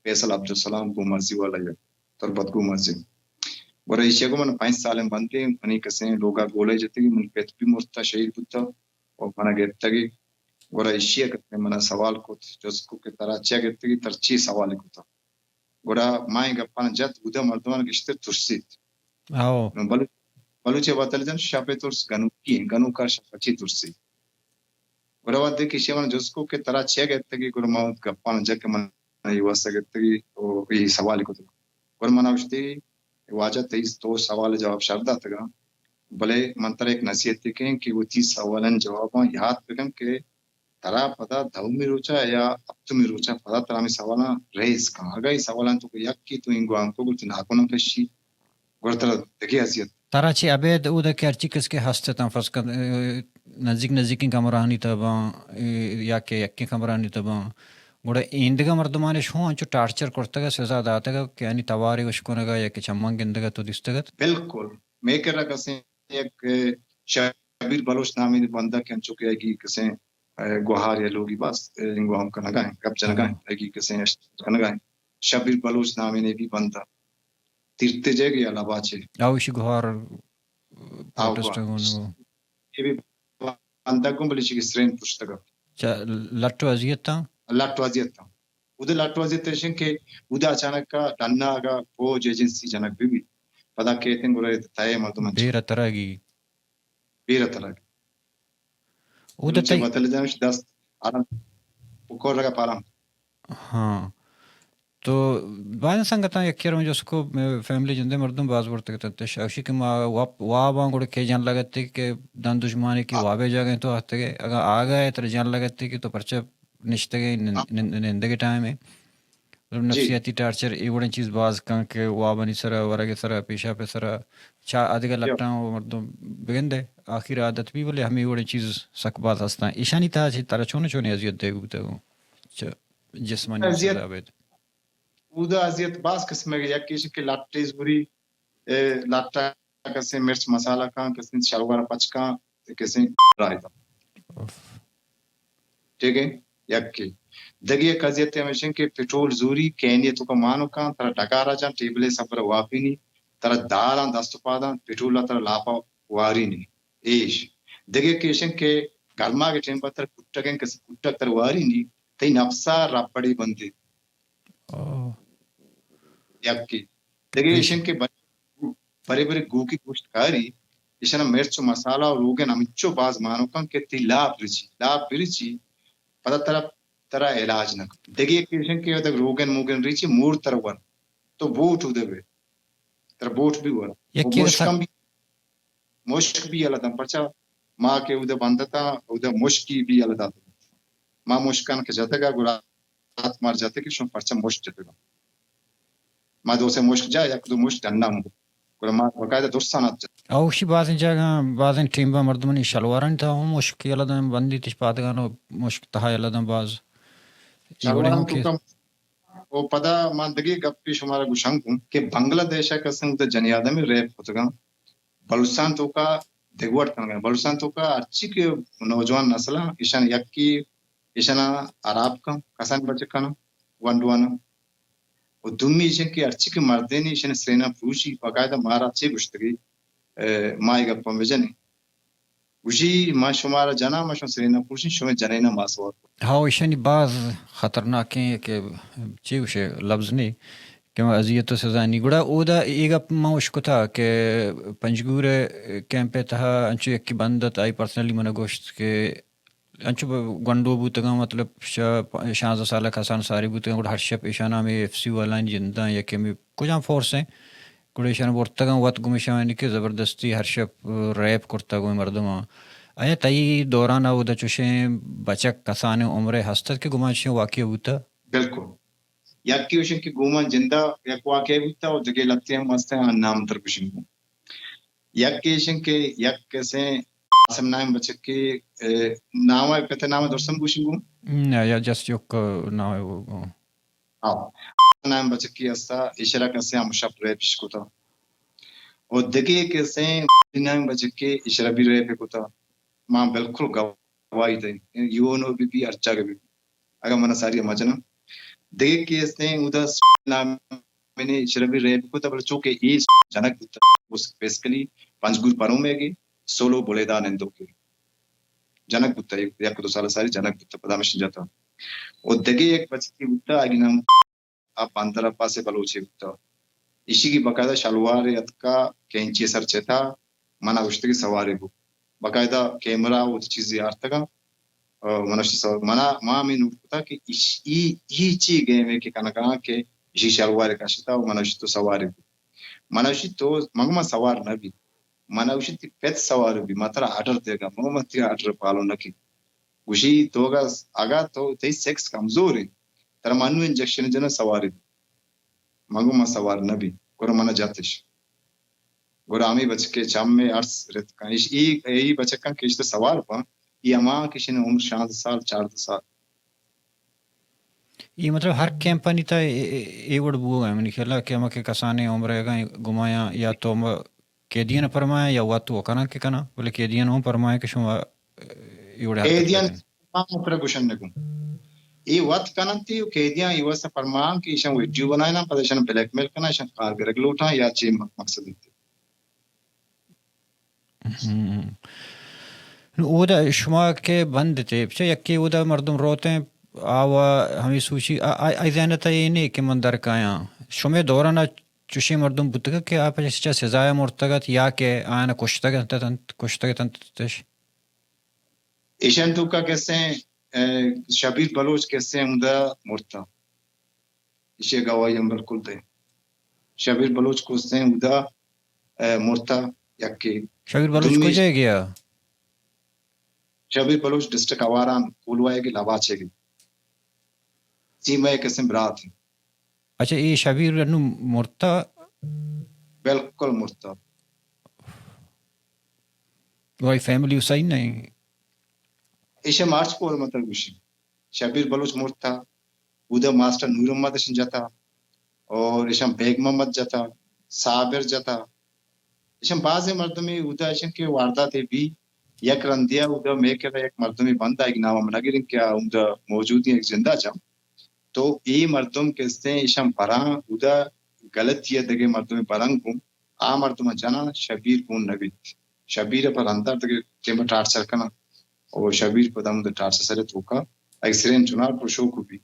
فیصل عبدالسلام گومرزی والا یا تربت گومرزی۔ گڑا ایشی گو من پنچ سالیں بندیں، منی کسیں لوگا گولہ جتگی، من پت بھی مرتا، شہید بوتا، و منا گپتگی۔ گڑا ایشی ءَ کسیں منا سوال کت، جست کو کہ ترا چیا گپتگی، ترا چی سوال کتا؟ گڑا ما اے گپاں جت، اودا مردمان گیشتر ترسیت۔ آؤ۔ نوں بلو-، بلوچ ءِ وتل جن شپ ءِ ترس گنوکی ایں، گنوکا شپ ءَ چی ترسی؟ گڑا وھدے کہ ایشی ءَ من جست کو کہ ترا چیا گپتگی، گڑا ما وت گپاں جت کہ من اے واسطہ گپتگی و اے سوال کتگ۔ گڑا منا گوشتی، واجہ تئی تو سوال جواب شر داتگا، بلے من ترا یک نصیحتے کئیں کہ وتی سوالانی جواباں یات بکن کہ ترا پدا دہمی روچا یا ہپتمی روچا پدا ترا ہمے سوالاں ریز کن۔ اگاں اے سوالاں تو یکے تو اینگو ہم کو گڑا تئی ناکناں کشی، گڑا ترا دگہ اذیت۔ ترا چہ ابید اودا کہ ہرچی کس کہ ہست اتاں، فرض کن، اے، نزیک نزیکیں کمرہانی تہ باں، اے، یا کہ یکیں کمرہانی تہ باں، گڑا ایندگہ مردمانش ہوں انچو ٹارچر کرتگ ءُ سزا داتگ کہ آنی توارے اشکنگ ءَ یا کہ چماں گندگ ءَ تو دیستگ ات؟ بالکل۔ مئے کرا کسیں یک، اے، شبیر بلوچ نامیں بندہ کہ انچو کہ ایگی کسیں، اے، گوہار یا لوگی باز، اے، انگو ہم کنگا ہیں، گپ جنگا ہیں، ایگی کسیں اشت کنگا ہیں۔ شبیر بلوچ نامیں بھی بندہ۔ تیرتے جے گیا لباچے۔ آو ایشی گوہار، آو پروٹسٹ گوہار۔ گون۔ اے بھی بندہ گوں بلے چی سرین پشتگا۔ چا لٹو اذیت تاں؟ لٹو اذیت تاں۔ اود لٹو اذیت ایشن کہ اود اچانک ڈنا اگا فوج ایجنسی جنگ بی بی۔ پدا کیتن گرے تئے مردم انچ۔ بیر تراگی۔ بیر تراگی۔ اود تئی بتل جانش دست آرام پکور رگا پارام۔ ہاں۔ تو بازیں سنگتاں یکے رو جست کو، مئے فیملی جندے مردم باز برتگ اتنت، شاشی کہ ما واب، واباں گڑا کہ جان لگتے کہ دن دشمانی کی وابے جاگہ تو آتگے، اگاں آگاہ تر جان لگتے کہ تو پرچہ نشتگے نن-، نن-، نندگے ٹائم ہے۔ مطلب جی۔ نفسیاتی ٹارچر اے وڑیں چیز باز کن کہ وابانی سرا، ورگ سرا، پیشاپ سرا، چا ادگہ لٹاں و مردم بگندے آخر عادت بھی، بلے ہمیں وڑیں چیز سک باز ہستاں۔ ایشانی تہا چی ترا چون چون اذیت دے بوتگ؟ چہ جسمانی اذیت، سزا بیت۔ اودا اذیت باز قسم ہے، یک ایش کہ لٹے زوری، اے، لٹا کسے مرچ مسالہ کان، کسے شلوار پچ کان، کسے رائے دا۔ ٹھیک ہے، یکے۔ دگہ یک اذیت ہمیش انت کہ پٹرول زوری، کینی تو کا مانو کان، ترا ڈگارا جان، ٹیبلے سبر واپینی، ترا داراں دست و پاداں، پٹرول ترا لاپا وارینی۔ ایش۔ دگہ یک ایش انت کہ گرما کے ٹیم پر تر کٹگیں کسی کٹگ تر وارینی، تئی نفسا رپڑی بندی۔ آہ۔ یکے۔ دگہ ایش انت کہ بر-، برے برے گوکی گوشت کاری، ایشانا مرچ و مسالہ و روگن ہمچو باز مانوکاں کہ تی لاپ رچی، لاپ برچی، پدا ترا، ترا علاج نہ کن۔ دگہ یک ایش انت کہ ادا روگن موگن ریچی مور تر ور، تو بوٹ اودے بے، ترا بوٹ بھی ور۔ و یکے مشکم بھی مشک بھی یلہ دنت، پرچا ما کہ اودے بندتاں، اودے مشکی بھی یلہ دات۔ ما مشکان کہ جتگا گڑا ہاتھ مار جتگ کہ شما پرچا مشک جتگا۔ ما دو سے مشک جا، یک دو مشک ڈنا مو۔ گڑا ما باقاعدہ درسان ہاتھ جت۔ اوشی بازیں جاگہ، بازیں ٹیمبا مردمانی شلوارانی تہا ہم مشک یلہ دنت، بندی تش پادگان و مشک تہا یلہ دنت باز۔ اے وڑیں شلواران ہم تو کہ کم۔ و پدا ما دگہ گپے شمارا گوشان گوں کہ بنگلہ دیشا کسیں اودے جنی آدمی ریپ کتگاں۔ بلوچستان توکا دگہ وڑ کنگ ء۔ بلوچستان توکا ہرچی کہ نوجوان نسل ء ایشان یکی ایشانا ہراب کن، کسان بچک کن، ونڈوان۔ و دومی ایشن کہ ہرچی کہ مردین ایشان سرینا پروشی، باقاعدہ مارا چے گوشتگی، ء، ما اے گپاں بجنیں۔ گوشی، ما شمارا جناں، ما شما سرینا پروشیں، شما جنینا ما سوار کن۔ ہاو، ایشانی باز خطرناکیں کہ چے گوشے لبز نی کہ ما اذیت و سزا نی۔ گڑا اودا اے گپ ما اشکتا کہ پنجگور کیمپ ء تہا انچو یکے بند ات، آئی پرسنلی منا گوشت کہ انچو ب-، گونڈو بوتگاں، مطلب ش-، شانزدہ سالہ کسان ساری بوتگاں، گڑا ہر شپ ایشانا ہمے ایف سی والانی جنداں یکے ہمے کجام فورس ہیں، گڑا ایشانا برتگاں وت گوں ایشانی کہ زبردستی ہر شپ ریپ کرتگ گوں مردماں۔ آیا تئی دوران اودا چوشیں بچک کسانیں عمرے ہست ات کہ گمان چوشیں واقعہ بوتہ؟ بالکل۔ یکے ایش انت کہ گوما جندا یک واقعہ بوتا و دگہ لتے ہم ہستیں، آ نام تر گوشنگ بوں۔ یکے ایش انت کہ یک کسیں قاسم نام بچکے، اے، نام ء پت نام درستم گوشنگ بوں؟ نہ، یا جسٹ یک نام ء وہ، وہ۔ ہاں۔ نام بچکے ہستا، ایشرا کسیں ہم شپ ریپ اش کتا۔ و دگہ کسیں نام بچکے ایشرا بھی ریپ کتا۔ ما بالکل گواہی دیں۔ یو این او بی بی ہر جاگہ بی۔ اگاں من ساری مجناں۔ دگہ کیس نے اودا نام نے شربی ریپ کو تبل چونکہ اے جنک بوتا، اس بیسکلی پنجگور پرومے گے سولو بلیدہ نندوکے۔ جنک بوتا، یک، یک دو سال ساری جنک بوتا، پدا مشین جاتا۔ او دگہ یک بچکی بوتا، آگی نام آ بندر عباس ء بلوچے بوتگ۔ ایشی کہ باقاعدہ شلوار ء اتکا، کینچی ء سر چتا، منا گوشتگ سوارے بو۔ باقاعدہ کیمرہ و چیزے آرتگاں، آ، منا گوشت سوار، منا، ما ہمے نوٹ کتا کہ ایش-، ای، ای چی گیمے کہ کنگا کہ ایشی شلوار کشتا و منا گوشت تو سوارے بو۔ منا گوشت تو، من گو من سوار نہ بی۔ منا گوشت تی پت سوار بی، ما ترا آرڈر دیگا، من گو من تی آرڈر پالو نہ کی۔ گوشی تو اگا، اگا تو تئی سیکس کمزور انت، ترا من نوں انجیکشن جناں سواری۔ من گوں من سوار نہ بی، گڑا من جتش۔ گڑا ہمے بچکے چم ء ارس رتکاں۔ ایش ای، ای بچکاں کہ ایش تو سوار باں، ای ہما کہ ایشانی عمر شانزدہ سال، چاردہ سال۔ ای مطلب ہر کیمپانی تا اے، اے، اے وڑ بوگ ء منی خیال ء کہ ہما کہ کسانیں عمر ء گمایاں یا تو ہما قیدیاں پرمائیں یا وت و کناں کہ کناں، بلے قیدیاں ہوں پرمائیں کہ شما، اے، اے وڑیں حرکت قیدیاں کتیں۔ ما متر گوشن نگوں۔ اے وت کننتی و قیدیاں اے واسطہ پرمائیں کہ ایشاں ویڈیو بنائیناں، پدا ایشاں بلیک میل کناں، ایشاں کار گرگ لوٹاں یا چی م-، مقصد انت۔ ہم۔ نو اودا شما کہ بند تے، چہ یکے اودا مردم روتیں، آ و ہمیں سوچی، آ، آ، آئی ذہن تا اے نے کہ من در کایاں۔ شمے دوران چوشیں مردم بوتگ کہ آ پہ چہ سزا مرتگت یا کہ آیاں کشتگ انت، کشتگ انت۔ ایشان توکا کسیں، اے، شبیر بلوچ کسیں ہمدا مرتا۔ ایشی گواہی ہم بالکل دے۔ شبیر بلوچ کسیں ہمدا، اے، مرتا یکے۔ شبیر بلوچ دومی کجا گیا؟ شبیر بلوچ ڈسٹرکٹ آواران کولواہ کے لواچے گی۔ سی مئے کسیں برات ہیں۔ اچھا، اے شبیر انو مرتا؟ بالکل مرتا۔ وائی فیملی حسین نہیں؟ ایشا مارچ پور مطلب گوشی۔ شبیر بلوچ مرتا۔ اودا ماسٹر نور محمد اشن جتا اور اشن بیگ محمد جتا، صابر جتا۔ اشن بازیں مردمی اودا اشن کہ واردات بی، یک رندیا اودا مے کرا یک مردمی بند، آئی نام ہم نگریں کہ آ اودا موجودی، یک زندہ چم۔ تو اے مردم کستیں اشن براں اودا غلطی دگہ مردمی برنگ گوں۔ آ مردم جناں شبیر گون نہ بیت۔ شبیر پر اندر دگہ ٹیم ٹارچر کناں۔ او شبیر پدا ہمود ٹارچر سر توکا ایکسیڈنٹ چنار پر شوک بی،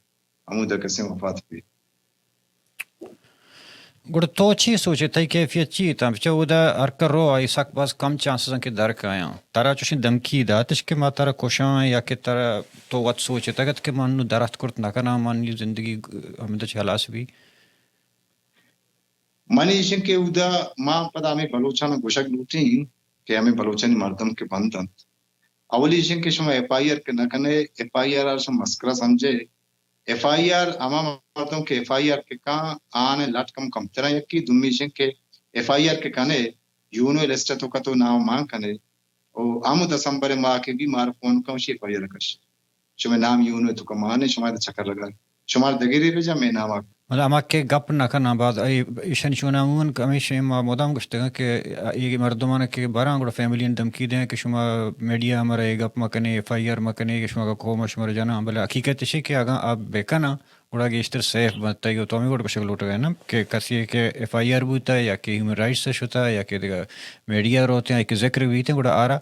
ہمود کسیں وفات بی۔ گڑا تو چی سوچے، تئی کیفیت چی تاں؟ بچا اودا ہر کر رو آئی سک باز کم چانسز ہیں کہ در کایاں۔ ترا چوشیں دھمکی داتش کہ ما ترا کشاں یا کہ ترا تو وت سوچے تگت کہ من نو درخت کرت نہ کناں، من نی زندگی ہمدا چہ ہلاس بی؟ من ایشن کہ اودا ما پدا ہمیں بلوچان گوشگ لوٹیں کہ ہمیں بلوچانی مردم کہ بند انت، اولی ایشن کہ شما ایف آئی آر کہ نہ کنے، ایف آئی آر آر شما مسکرا سمجھے۔ ایف آئی آر ہما مردم کہ ایف آئی آر کہ کاں آن لٹ کم کمترا یکی، دومی ایشن کہ ایف آئی آر کہ کنے یونو لسٹ تو کتو نام مان کنے، او ہمو دسمبر ماہ کہ بی مار فون کن، شی ایف آئی آر کش۔ شمئے نام یونو تو کمانے، شما چکر لگا۔ شما دگری بجا مئے نام آ۔ مطلب ہما کہ گپ نہ کناں باز، اے ایشانی چون عموماً ہمیشہ ما مدام گوشتگاں کہ اے مردمان کہ براں گڑا فیملی دھمکی دیں کہ شما میڈیا ہمارا اے گپ مہ کنے، ایف آئی آر مہ کنے کہ شما کا قوم شمارا جناں، بلے حقیقت اشی کہ اگاں آپ بکناں گڑا گیشتر سیف بنت۔ تئی تو ہمیں گڑا گوشگ لوٹگا نا کہ کسی کہ ایف آئی آر بوتا یا کہ ہیومن رائٹس شتا یا کہ دگہ میڈیا روتے ہیں کہ ذکر بیتے گڑا آرا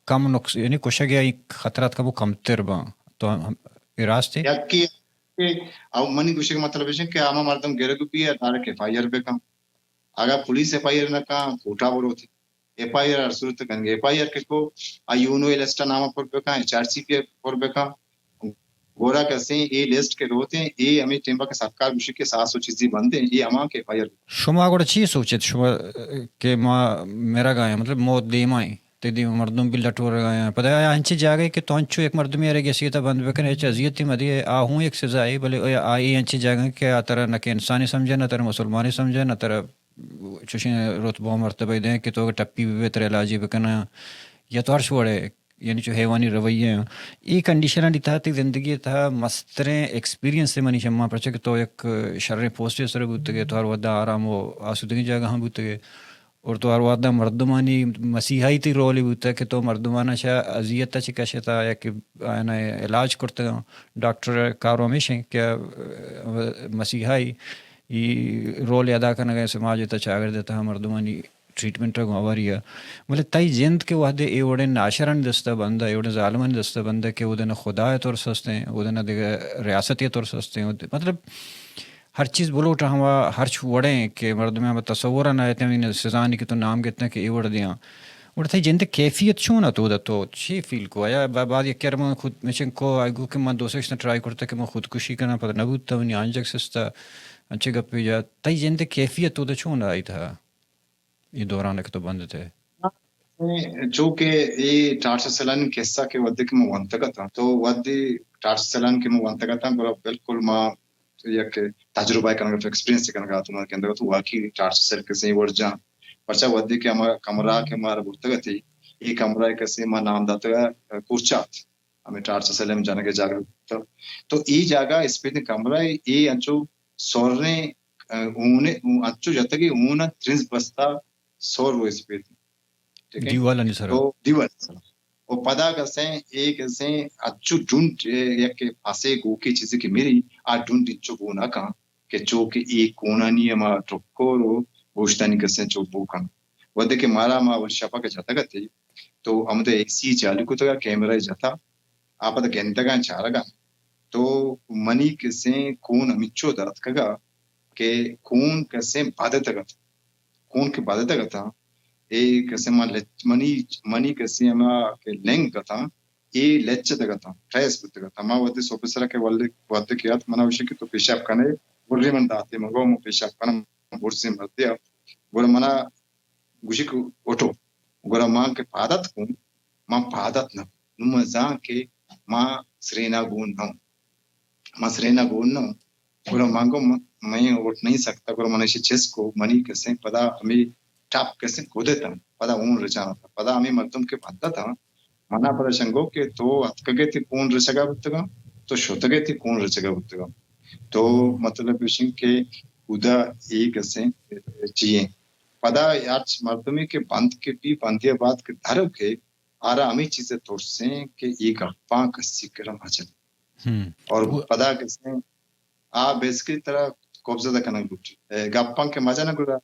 کم نقص-، یعنی کشگ یا خطرات کمو کمتر باں۔ تو ہم-، اے راستے؟ یکی کہ او منی گوشگ مطلب ایش کہ ہما مردم گرگ بی ڈائریکٹ ایف آئی آر بکن۔ اگر پولیس ایف آئی آر نہ کن، کوٹا بروت۔ ایف آئی آر ہر صورت کنگے۔ ایف آئی آر کہ کو، آ یونو لسٹ نام پر بکن، ایچ آر سی پی پر بکن۔ گورا کسیں اے لسٹ کہ روتیں، اے ہمیں ٹیم کہ سرکار گوشی کہ ساس و چیزی بندیں، اے ہما کہ ایف آئی آر۔ شما گڑا چی سوچت شما کہ ما مرگ آیاں، مطلب موت دیما ایں، تئی دیما مردم بھی لٹ ورگ آیاں۔ پدا آیا انچیں جاگہے کہ تو انچو یک مردمے ارے گیسیتا بند بکن، ہچ اذیتے مدے، آ ہوں یک سزائے، بلے آ اے انچیں جاگہے کہ آ ترا نہ کہ انسانے سمجھے، نہ ترا مسلمانے سمجھے، نہ ترا چوشیں رتبہ و مرتبہ دیں کہ تو ٹپی بہ بے ترا علاجے بکناں یا تو ہرچ وڑے یعنی چو حیوانی رویہ ہیں۔ اے کنڈیشنانی تہا تئی زندگی تہا مستریں ایکسپیرینس منی شما، پرچہ کہ تو یک شریں پوسٹے سر بوتگے، تو ہر ودا آرام و آسودگی جاگہ ہم بوتگے اور تو ہر ودا مردمانی مسیحائی تئی رولے بوتگ کہ تو مردمانا شا اذیت چہ کشتا یا کہ آیانا علاج کرتگاں۔ ڈاکٹر کارو ہمیش ہیں کہ مسیحائی ای رول ادا کنگ ء سماج ء تہ چاگرد ء تہ مردمانی ٹریٹمنٹ ء گواری ء۔ بلے تئی جند کہ وہدے اے وڑیں ناشرانی دست ء بند ء، اے وڑیں ظالمانی دست ء بند ء کہ اود ء نہ خدا ء ترس ہستیں، اود ء نہ دگہ ریاست ء ترس ہستیں، اود-، مطلب ہر چیز بلوٹ ہما ہرچ وڑیں کہ مردم ہما تصور ء نہ اتیں، ہمے سزانی کہ تو نام گتنا کہ اے وڑ دیاں۔ گڑا تئی جند ء کیفیت چون ات؟ اودا تو چی فیل کو؟ آیا با-، بعد یک کر من خود مچن کو، آئی گو کہ من دو سه ٹرائی کرتا کہ من خودکشی کناں، پتہ نہ بوتا، منی آنجگ سستا، انچے گپے جا۔ تئی جند ء کیفیت اودا چون آئی تھا؟ اے دوران کہ تو بند تھے۔ چونکہ اے ٹارچر سیلانی قصہ کہ وھدے کہ من ونتگ اتاں، تو وھدے ٹارچر سیلان کہ من ونتگ اتاں، گڑا بالکل ما یک تجربہ کنگ ء، ایکسپیرینس کنگ ء اتوں، من گندگ اتوں واقعی ٹارچر سیل کسیں وڑ جاں۔ پرچا وھدے کہ ہما کمرہ کہ مارا برتگ اتی، اے کمرہ کسے ما نام داتگ ء کورچات، ہمیں ٹارچر سیل ہم جنگ ء جاگہ بوتگ۔ تو اے جاگہ اسپیتیں کمرہ اے انچو سوریں، ء، ہون ء، انچو جتگے ہون ء ترنز بستہ سور و اسپیت۔ ٹھیک ہے؟ دیوالانی سرا۔ تو دیوال سرا۔ و پدا کسیں، اے کسیں اچو ڈنڈ، اے، یک پاسے گوکے چیزے کہ میری، آ ڈنڈ انچو گون نہ کن کہ چو کہ اے کونانی ہما ٹکر و گوشتانی کسیں چو بو کن۔ وھدے کہ مارا، ما اول شپا کہ جتگ اتی، تو ہمدا اے سی چالو کتگا، کیمرہ جتا، آ پدا گندگاں چارگا، تو منی کسیں کون ہمینچو درتکگا کہ کون کسیں بدتگ ات۔ کون کہ بدتگ اتاں، اے کسے ما لچ-، منی، منی کسے ہما کہ لنگ اتاں، اے لچتگ اتاں، ٹریس بوتگ اتاں۔ ما وھدے سوب سرا کہ ولے وھدے کہ ات، منا گوشی کہ تو پیشاب کنے، برزی من داتے، من گو من پیشاب کنم، برزی مردیا۔ گڑا منا گوشی کہ اٹھو۔ گڑا ما کہ پاد اتکوں، ما پاد اتکوں۔ نوں ما زان کہ ما سرینا گون نہ اوں۔ ما سرینا گون نہ اوں۔ گڑا ما گو م-، مئے ووٹ نہیں سکتا، گڑا من ایشی چست کو، منی کسیں پدا ہمیں ٹاپ کسیں کودے تن، پدا اون رچانا تھا۔ پدا ہمیں مردم کہ بندہ تھا، منا پدا شنگو کہ تو اتکگے تی کون رچگا بوتگا، تو شتگے تی کون رچگا بوتگا۔ تو مطلب بشن کہ خدا ایک کسیں چیئے۔ پدا ہرچ مردمی کہ بند کہ بی، بندی بعد کہ دھرو کہ آرا ہمیں چیز ترسیں کہ یہ گپاں کسی کرا مجن۔ ہم۔ اور وہ پدا کسیں آ بیسکلی ترا قبضہ دا کنگ لوٹی۔ اے، گپاں کہ مجن گڑا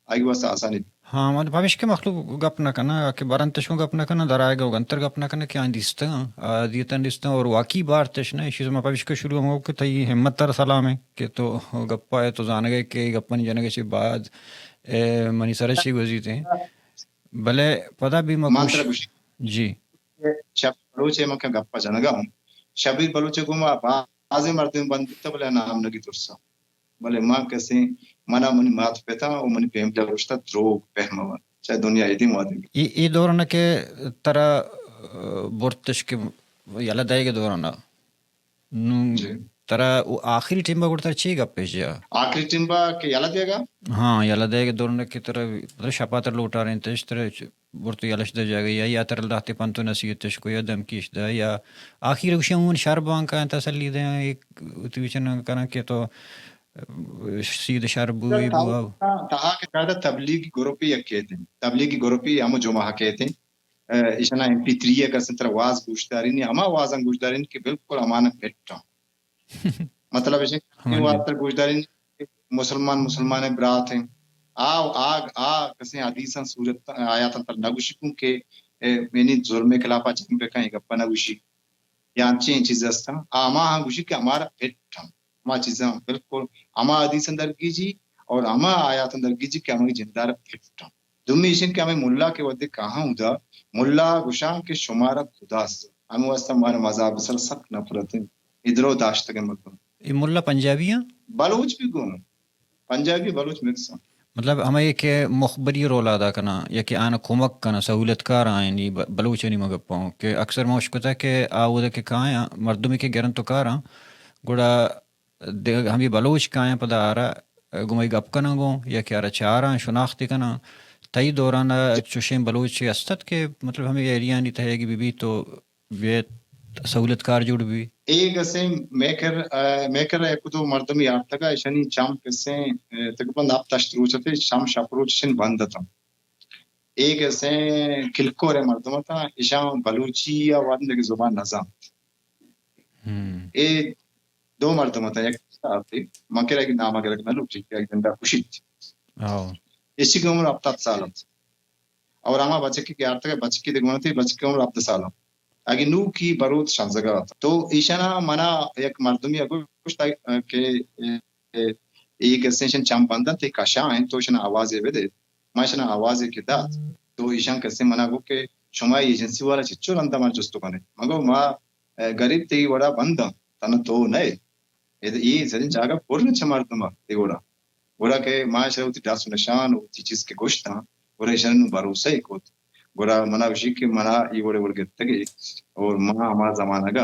آئی واسطہ آسانی۔ ہاں، من پمیشکہ مخلوق گپ نہ کناں، کہ برنتش گوں گپ نہ کناں، درائے گوں گنتر گپ نہ کناں، کہ آں دیستگاں، آ، دیتن دیستاں، اور واقعی بارتش نہ، ایشی ما پمیشکہ شروع ہم کہ تئی ہمت تر سلام ہے، کہ تو گپا ہے، تو زانگے کہ گپانی جنگے چی بعد، اے، منی سرشی گوزیتے ہیں۔ بلے پدا بھی ما مان کوش-، ترا گوشی۔ جی۔ شبیر بلوچ ء من کہ گپ ء جنگ ء اوں۔ شبیر بلوچ ء گوں ما بازیں مردم بند بیتہ، بلے نام نگی ترسا۔ بلے ما کسیں، منا منی مات پتا و منی فیملی ء گوشتہ دروگ پہ مہ بند۔ چاہے دنیا ایدی مادی۔ اے، اے دوران کہ ترا، ا، برتش کہ یلہ دئیگ ء دوران ء۔ نوں جی۔ ترا او آخری ٹیم ء گڑا ترا چے گپ پیش جا؟ آخری ٹیم ء کہ یلہ دیگ ء؟ ہاں، یلہ دیگ ء دوران کہ ترا، مطلب، شپا ترا لوٹارینتش، ترا چ-، برتو یلش دہ جاگہ یا، یا ترا لہتے پنت و نصیحتش کو یا دھمکیش دہ یا آخیر گوشی ہمون شر بانک ء تسلی دے، ایک وتی وچن کناں کہ تو سید شر بو، اے بو، آ بو۔ تہا کہ زیادہ تبلیغی گروپی یک کیت، تبلیغی گروپی ہمو جمعہ کیت۔ ا، ایشانا ایم پی تھری ء کسیں ترا واز گوشدارینی، ہما وازاں گوشدارینی کہ بالکل ہمانا فٹ آں۔ مطلب ایش کہ ہاں جی۔ واز ترا گوشدارینی کہ مسلمان مسلمان ء برات ہیں۔ آ، آ، آ کسیں حدیثاں سورت آیاتاں ترا نہ گوشی کن کہ، اے، یعنی ظلم ء خلاف ء جنگ بکن، اے گپا نہ گوشی۔ یا انچیں چیز ہستاں۔ آ ہما ہاں گوشی کہ ہمارا فٹ آں۔ ہما چیزاں بالکل ہما حدیثاں درگیجی اور ہما آیاتاں درگیجی کہ ہماری جندار فٹ آں۔ دومی ایش انت کہ ہمیں ملا کہ وھدے کاہاں اودا، ملا گوشاں کہ شمارا خدا است۔ ہمیں واسطہ مارا مذہب سر سک نفرت انت۔ ادرو داشتگ مردم۔ اے ملا پنجابی ہیں؟ بلوچ بھی گوں۔ پنجابی بلوچ مکس انت۔ مطلب ہمے کہ مخبری رول ادا کناں یا کہ آنا کمک کناں، سہولت کار آئینی ب-، بلوچانی مگپاں کہ اکثر ما اشکتا کہ آ اودا کہ کایاں، مردمی کہ گرن تو کاراں، گڑا دے-، ہمے بلوچ کایاں پدا آرا گمئی گپ کناں گوں یا کہ آرا چاراں، شناختی کناں۔ تئی دوران ء چوشیں بلوچے استت کہ مطلب ہمے ایریانی تہ اگہ بہ بیت تو بیا سہولت کار جوڑ بی۔ اے گسیں میکر، آ، میکر ء یک دو مردمی آرتگا، ایشانی چم کسیں، آ، تقریباً ہپت ہشت روچ ات، چم شپ روچ ایشان بند اتاں۔ اے گسیں کلکور ء مردم اتاں، ایشاں بلوچی یا وندگ زبان نہ زانت۔ ہم۔ اے دو مردم اتاں، یک آتی، من کرا کہ نام گرگ نہ لوٹی، یک جندا کشیت۔ ہاں۔ ایشی کی عمر ہپتاد سال ات۔ اور ہما بچکی کہ آرتگ، بچکی دگہ منتی، بچکی عمر ہبدہ سال ات۔ اگہ نوکی بروت شانزدہ ات۔ تو ایشانا منا یک مردمی گوشت کہ، اے، اے، اے کسیں ایشان چم بندن، تے کشا ہیں، تو ایشانا آوازے بدے۔ ما ایشانا آوازے کہ دات، تو ایشان کسیں منا گو کہ شما ایجنسی والا چچو رندا ما جستو کنے۔ من گو ما، اے، غریب تے وڑا بنداں، تنا تو نئے۔ اے، اے زرین جاگہ پر چہ مردم تے وڑا۔ گڑا کہ ما ایشرا وتی ڈس و نشان و وتی چیز کہ گوشتاں، گڑا ایشرا نوں بھروسہ ای کت۔ گڑا منا گوشی کہ منا ای وڑے وڑ گپتگے اور ما ہما زمانگا،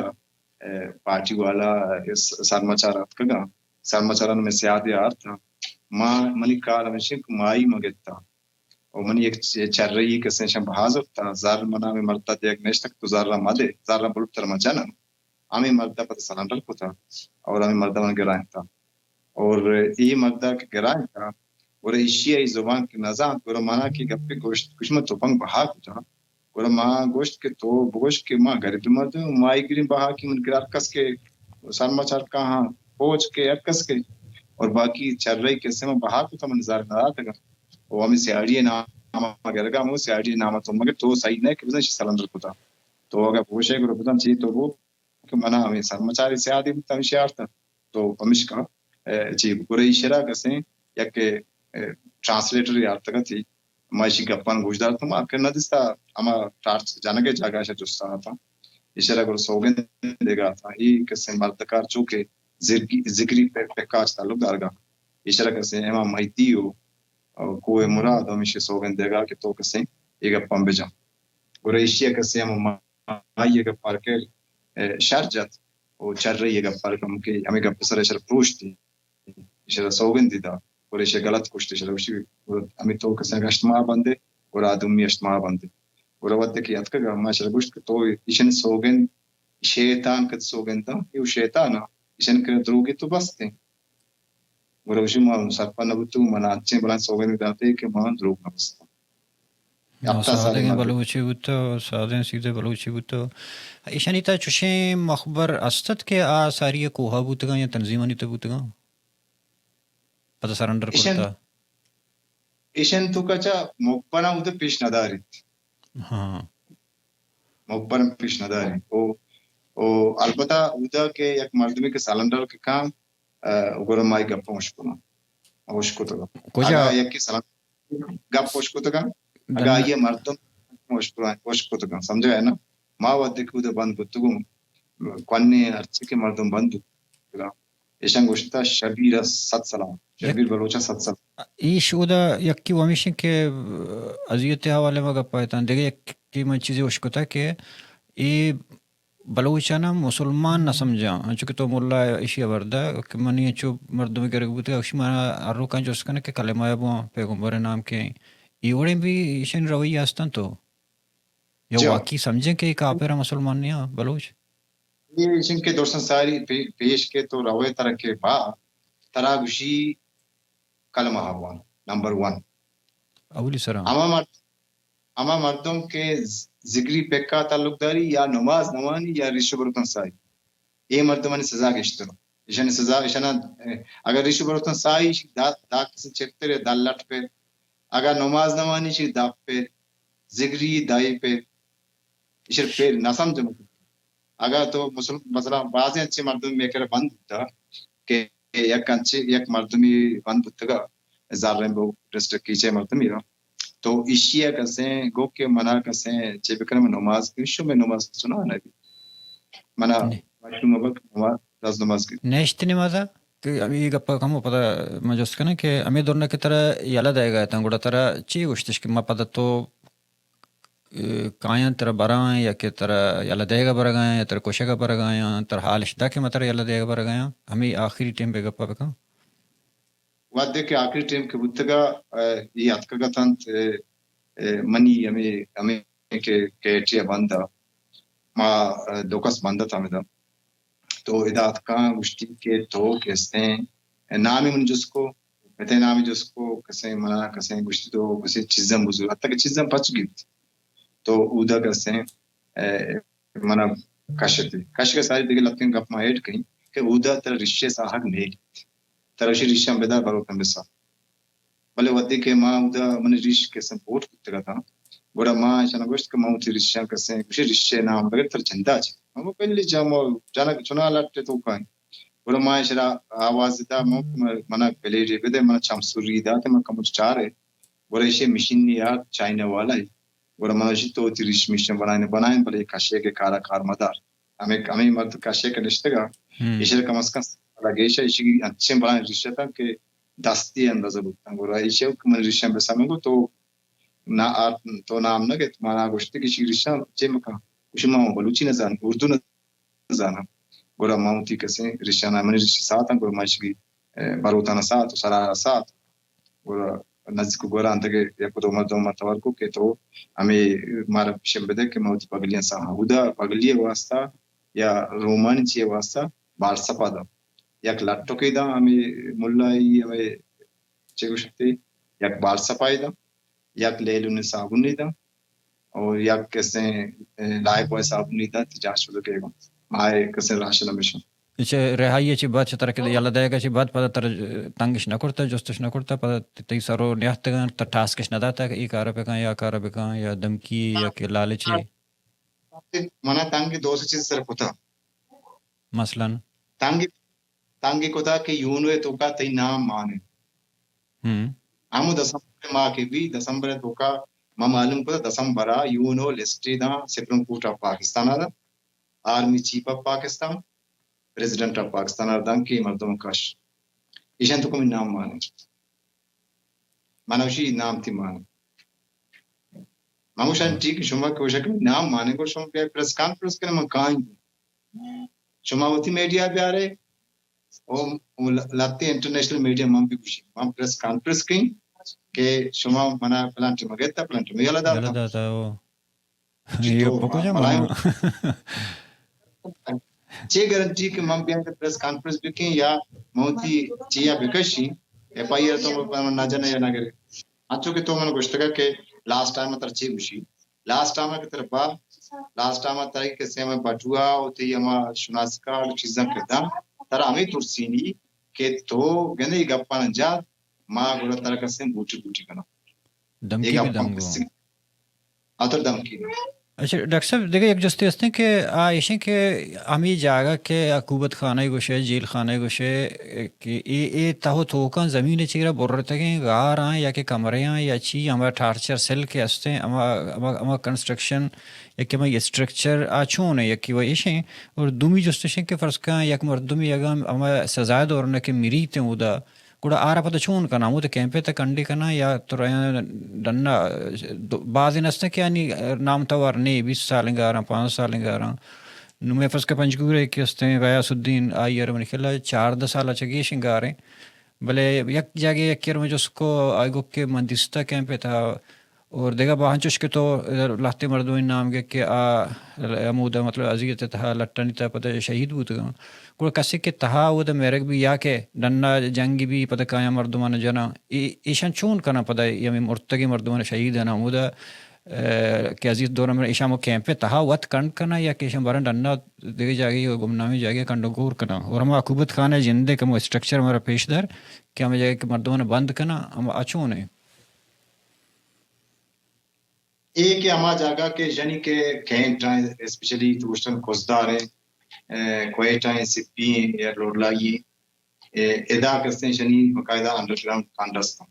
اے، پارٹی والا، اے، س-، سرمچار اتکگاں، سرمچاران میں سیادے آرتاں۔ ما، منی کار ہمیشی کہ مائی ما گپتاں۔ و منی یک چ-، چرئی کسیں شم بہا زرتا، زر منا ہمیں مردا دیگ نشتگ، تو زر مدے، زر بلوٹر ما جنم۔ ہمیں مردا پتہ سرنڈر کتا اور ہمیں مردا من گرائینتا۔ اور اے مردا کہ گرائینتا، گڑا ایشی ء زبان کہ نزانت، گڑا منا کہ گپے گوشت، گوشت من تپنگ بہا کتا۔ گڑا ما گوشت کہ تو بگوش کہ ما غریب مردم، ما ای گرین بہا کہ من کرا ہر کس کہ سرمچار کہاں، فوج کہ ہر کس کہ، اور باقی چرئی کسے من بہا کتا، من زر نہ داتگا۔ او ہمیں سیاڑی نام گرگا، مو سیاڑی نام تو مگر تو صحیح نہ کہ بزن سلندر کتا۔ تو اگر بگوشے گڑا بزن چی تو بو کہ منا ہمیں سرمچاری سیادی بوتا، ہمیں شیار تا۔ تو پمشکا، اے، چی گڑا ایشرا کسیں یک، اے، ٹرانسلیٹر یارتگا تھی۔ ما ایشی گپان گوش دارتم، ما کہ نہ دیستا، ہما ٹارچ جنگ جاگہ شا جستا آتا۔ ایشرا گڑا سوگند دیگا آتا۔ ای کسیں مردکار چو کہ زرگی، زگری پہ، پکاچ تعلق دارگا۔ ایشرا کسیں امام مہدی و، و کوہ مراد ہمیشی سوگند دیگا کہ تو کسیں ای گپان بجان۔ گڑا ایشی کسیں ہما آئی ء گپ ء کہ، اے، شر جت و چرئی ء گپ ء کم کہ ہمیں گپ ء سر ء شر پروشتی، شر سوگندی دا، گڑا ایشی غلط کشت، شر گوشتی، ہمیں تو کسے ہشت ماہ بندے، گڑا دومی ہشت ماہ بندے۔ گڑا وقت کہ اتکگ ما شر گوشت کہ تو ایشن سوگند، شیطان کت سوگند دا، یو شیطان، ایشن کہ دروگی تو بستے۔ گڑا گوشی، ما سرپد نہ بوتوں، من انچیں بلائیں سوگندے داتے کہ ما دروگ نہ بستاں۔ نو، ہپتاد سالے سادگیں مردم۔ بلوچے بوتہ، سادیں سیدھے بلوچے بوتہ۔ ایشانی تہا چوشیں مخبر است ات کہ آ ساری ء کوہ ء بوتگاں یا تنظیمانی تہ بوتگاں؟ پدا سرنڈر ایشن، کرتہ؟ ایشن تو کچا مخبراں اود پیش نہ داریت۔ ہاں۔ مخبر پیش نہ داریت۔ او، او البتہ اود کہ یک مردمے کہ سرنڈر کہ کاں، ء، گڑا ما اے گپ ء اشکناں۔ اشکتگ۔ کجا؟ اگاں یکے سلام گپ اشکتگ، اگاں دن- آئی ء مردم اشکتگ، اشکتگ، سمجھا ہے نا؟ ما وھدے کہ اود ء بند بوتگوں، کونے ہرچی کہ مردم بند بوتگ، ایشاں گوشتہ شبیر ء صد سلام، یک شبیر بلوچ ء صد سلام۔ ایش اودا یکی و ہمیش انت کہ اذیت ء حوالے ما گپ ء اتاں، دگہ یکی من چیزے اشکتہ کہ اے بلوچانا مسلمان نہ سمجھاں، انچو کہ تو ملا ایشی ء ہبر دہ کہ منی انچو مردمے گرگ بوتگ، اشی منا ہر روکاں جست کنگ کہ کلمہ ء بواں، پیغمبر ء نام کئے؟ اے وڑیں بھی ایشانی رویہ ہستاں تو؟ یا جو۔ واقعی سمجھیں کہ اے کافر ء مسلمان نیاں بلوچ؟ اے ایشن کہ درستاں ساری پی-، پیش کہ تو روئے ترا کہ با، ترا گوشی کلمہ ء بوان، نمبر ون۔ اولی سرا۔ ہما مرد ہما مردم کہ ز-، زگری پکا تعلق داری یا نماز نوانی یا ریش و بروتن سائی، اے مردمانی سزا گیشتر۔ ایشانی سزا، ایشانا، اگر ریش و بروتن سائی دا، دا قسم چکتر، دا لٹ پر، اگر نماز نوانی چی دا پر، زگری دائی پر، ایشر پر نہ سمجھم۔ اگاں تو مسلم، مثلاً بازیں انچیں مردم مئے کرا بند بوتگ کہ یک انچیں، یک مردمے بند بوتگ، زرین بو ڈسٹرکٹ کیچے مردمے را، تو ایشی ء کسیں گو کہ منا کسیں چے بکن، من نماز کنشو، میں نماز سنا نہ بی۔ منا نی۔ مشروم بک نماز، دز نماز کی۔ نیشت نماز ء کہ ہمے گپ ء کمو پدا من جست کناں کہ ہمے دورنا کہ ترا یلہ دئیگ ء اتاں، گڑا ترا چی گوشتش کہ ما پدا تو اے، کایاں ترا برایاں یا کہ ترا یلہ دئیگ ء برگ ء آیاں یا ترا کشگ ء برگ ء آیاں، ترا حال اش دا کہ ما ترا یلہ دئیگ ء برگ ء آیاں؟ ہمے آخری ٹیم بہ گپ ء بکن۔ وھدے کہ آخری ٹیم کہ بوتگ ء، اے اتکگ اتنت، اے، اے، منی ہمے، ہمے کہ کیٹی ء بند ء ما، اے، دو کس بند ات ہمدا۔ تو ادا اتکاں گوشتی کہ تو کسیں نامے من جست کو، پتے نامے جست کو، کسیں منا کسیں گوشتی تو کسیں چیزاں بزور، حتی کہ چیزاں پچ گیت۔ تو اودا کسیں، اے، منا کشتے۔ کشگ ء ساری دگہ لتیں گپ ما ایڈ کئیں کہ اودا ترا ریشے ساہگ نیلیت۔ ترا اشی ریشاں بدار بروتن بسا۔ بلے وھدے کہ ما اودا منی ریش کسیں پوٹ بوتگ اتاں، گڑا ما ایشاں گوشت کہ ما وتی ریشاں کسیں، گوشے ریشے نام بگر ترا جندا چہ۔ ما گو پلی جا ما جنگ چنا لٹے تو کائیں۔ گڑا ما ایشرا آواز دا، ما منا بلیڈے بدے، منا چم سوری دات، ما کمچ چارے۔ گڑا ایشی مشین یار چائنا والا ہے۔ گڑا من اشی تو وتی ریش میشن بنائیں، بنائیں، بلے کشے کہ کارا کار مدار۔ ہمیں، ہمیں مرد کشے کہ نشتگا، ہم۔ ایشرا کم از کم سال گیشا ایشی انچیں بلائیں ریش اتاں کہ دستی اندازہ بوتاں۔ گڑا ایشی کہ من ریشاں بسا من گو تو نا آ-، تو نام نہ گت، منا گوشتے کہ شی ریشاں چے مکن؟ گوشی ما بلوچی نہ زان، اردو نہ زاناں۔ گڑا ما وتی کسیں ریشاں، منی ریش ساتاں، گڑا ما ایشی، اے، بروتانا سات و سرا سات۔ گڑا نزیک گورا انت کہ یک دو مردم ما توار کو کہ تو ہمیں مارا پیشن بدے کہ ما وتی پگلیاں ساہاں۔ اودا پگلی واسطہ یا رومانی چی واسطہ بال سپا دا۔ یک لٹکے دا ہمیں ملائی ہمیں چے گوشتے، یک بال صفائی داں، یک لیلونی صابونی داں، اور یک کسیں، اے، لائف بوائے صابونی داں، تی جاش بلو کے گوں۔ آئے کسیں راشن ہمیشہ۔ اچھا، رہائی چی بعد چہ ترا کہ یلہ دئیگ چی بعد پدا تر تنگش نہ کرتا، جستش نہ کرتا، پدا تی سرو نیاتگاں، تر ٹاسکش نہ داتا کہ اے کار بکن یا کار بکن یا دھمکی یا کہ لالچی؟ منا تنگ دو سے چیز سر کتا۔ مثلاً؟ تنگ، تنگ کتا کہ یونو توکا تئی نام مانے۔ ہم۔ ہمو دسمبر ماہ کہ بی، دسمبر توکا ما معلوم کتا، دسمبر آ یونو لسٹی داں سپریم کورٹ آف پاکستان آ دا، army chief of Pakistan, president of Pakistan آ داں کہ مردم کش۔ ایشان تو کمی نام مانے۔ من اوشی نام تی مانے۔ من گوشان ٹھیک، شما کہ گوشا کہ نام مانے، گوش شما بیا پریس کانفرنس کنے، من کائیں۔ شما وتی میڈیا بیارے، او، او ل-، لہتے انٹرنیشنل میڈیا من بھی گوشی، من پریس کانفرنس کئی کہ شما منا پلان ٹیم گیتا، پلان ٹیم یلا داتا۔ یلا داتا، او۔ چی اے تو پکو جا ملائم۔ ملائم۔ چے گارنٹی کہ من بیاں کہ پریس کانفرنس بکیں یا من وتی چیا بکشیں، ایف آئی آر تو من نہ جنہ یا نہ گرے۔ انچو کہ تو من گوشتگا کہ لاسٹ ٹائم تر چے گوشی، لاسٹ ٹائم کہ تر با، لاسٹ ٹائم تر کہ سیم بٹوا و تی ہما شناس کارڈ چیزاں کہ داں، ترا ہمیں ترسینی کہ تو گندے گپاں جا، ما گڑا ترا کسیں بوٹی بوٹی کناں۔ دھمکی اے بھی گپاں دنگو۔ کسیں آ تر دھمکی۔ اچھا ڈاکٹر صاحب، دگہ یک جستے ہستیں کہ آ ایشیں کہ ہمے جاگہ کہ حکومت خانہ گوشے، جیل خانہ گوشے، کہ اے، اے تہ و توکاں زمین چیرا برتگیں غاراں یا کہ کمرے آں یا چی، ہما ٹارچر سیل کہ ہستیں، ہما، ہما، ہما کنسٹرکشن یا کہ ہما اسٹرکچر آ چون ہے، یکی و ایشیں۔ اور دومی جستشیں کہ فرض کن یک مردمی اگاں ہما سزائے دورنا کہ مریت ہیں اودا، گڑا آرا پدا چون کناں؟ ہمود کیمپ ء تہ کنڈی کناں یا ترا ڈنا؟ بازیں ہستیں کہ آنی نام توار نے، بیست سال انگاراں، پانزدہ سال انگاراں۔ نو مئے فرض کہ پنجگور ء کہ ہستیں غیاث الدین، آئی ء منی خیال ء چاردہ سال ء چہ گیش انگاریں۔ بلے یک جاگے یکے ء من جست کو، آئی گو کہ من دیستہ کیمپ ء تہ اور دگہ باہنچوش کہ تو لہتے مردمانی نام گے کہ آ ہمودا مطلب اذیت ء تہا لٹانی تہا پدا شہید بوتگاں۔ گڑا کسے کہ تہا اودا میرگ بی یا کہ ڈنا جنگ بی پدا کایاں مردمان جناں، اے، ایشان چون کناں پدا اے ہمیں مرتگیں مردمان شہید اناں ہمودا، اے، کہ اذیت دوران ایشان ہمو کیمپ ء تہا وت کنڈ کناں یا کہ ایشان برن ڈنا دگہ جاگے گمنامی جاگے کنڈ و گور کناں؟ اور ہما حکومت خانہ جندے کمو اسٹرکچر ہمارا پیش دار کہ ہمیں جاگے کہ مردمان بند کناں، ہم اچون ہے؟ اے کہ ہما جاگہ کہ یعنی کہ کینٹ ہیں، اسپیشلی تو گوشتن خضدار ہیں، اے، کوئٹہ ہیں، سپی ہیں یا لوڈلائی ہیں، اے، ادا کسیں شنی باقاعدہ انڈرگراؤنڈ کنڈ ہستاں۔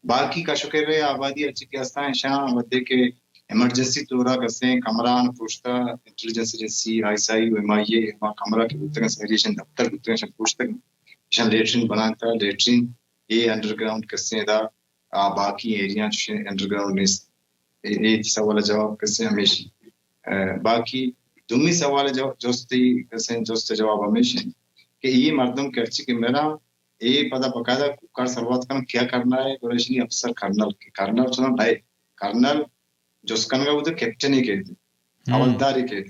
باقی کشوکرے آبادی اچی کہ ہستاں، شاں وھدے کہ ایمرجنسی طورا کسیں کمران پروشتا، انٹیلیجنس ایجنسی، آئی ایس آئی و ایم آئی اے، ما کمرہ کہ بوتگاں، سیریشن دفتر بوتگاں، شاں پروشتگاں، شاں لیٹرین بنانتا، لیٹرین اے انڈرگراؤنڈ کسیں ادا آ باقی ایریاں چوشیں انڈرگراؤنڈ نیست۔ اے، اے سوال ء جواب کسے ہمیشی۔ اے، باقی دومی سوال ء جو-، جستی کسے جست ء جواب ہمیشی کہ اے مردم کرچی کہ میرا اے پدا باقاعدہ کوکار سروات کن کیا کرنا ہے، گریشنی افسر کرنل، کرنل چنا نئے، کرنل جست کنگا بوتہ کیپٹن ء کیت، ہم۔ حوالدار ء کیت۔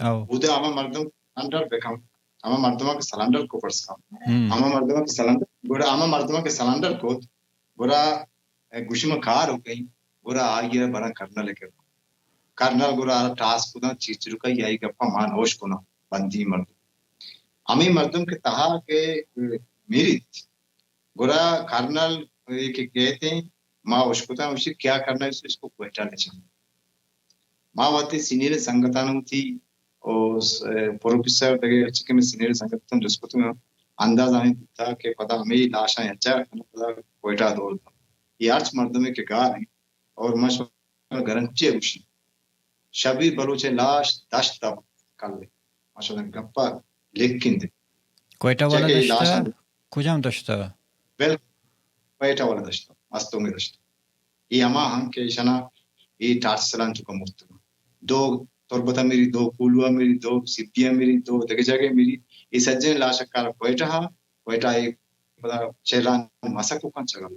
او۔ بوتہ ہما مردم سلنڈر بکن، ہما مردم کہ سلنڈر کو پرس کن۔ ہم۔ ہما مردم کہ سلنڈر، گڑا ہما مردم کہ سلنڈر کو، گڑا گوشی من کار ہو کہیں، گڑا آئی ء برن کرنل ء کرا۔ کرنل گڑا ٹاسک کداں چیچرکا یا ای گپا مان ہوش کناں بندی مردم۔ ہمیں مردم کہ تہا کہ میریت، گڑا کرنل اے کہ کہتے ہیں، ما اشکتاں، اشی کیا کرنا ہے، اس کو کوئٹہ لے جانا۔ ما وتی سینئر سنگتاں وتی او س-، پروفیسر دگہ ہرچی کہ میں سینئر سنگتاں جست کتگاں، انداز ہمیں بوتا کہ پدا ہمیں لاشاں یچا کناں، پدا کوئٹہ دور داں۔ یہ ہرچ مردمے کہ گار ہیں اور ما شما گارنٹی گوشی، شبیر بلوچ ء لاش دشت ء کلے۔ ماشاءاللہ گپا لیکن دے۔ کوئٹہ والا دشت ء؟ کجام دشت ء؟ بل کوئٹہ والا دشت ء، مستونگ دشت۔ اے ہما ہم کہ ایشانا اے ٹارچ سلان چکا مرتگ۔ دو تربت ء میری، دو کولو ء میری، دو سپی ء میری، دو دگہ جاگہ میری۔ اے سجن لاش کار کوئٹہ ء، کوئٹہ ء پدا چہران مسک کن چگل۔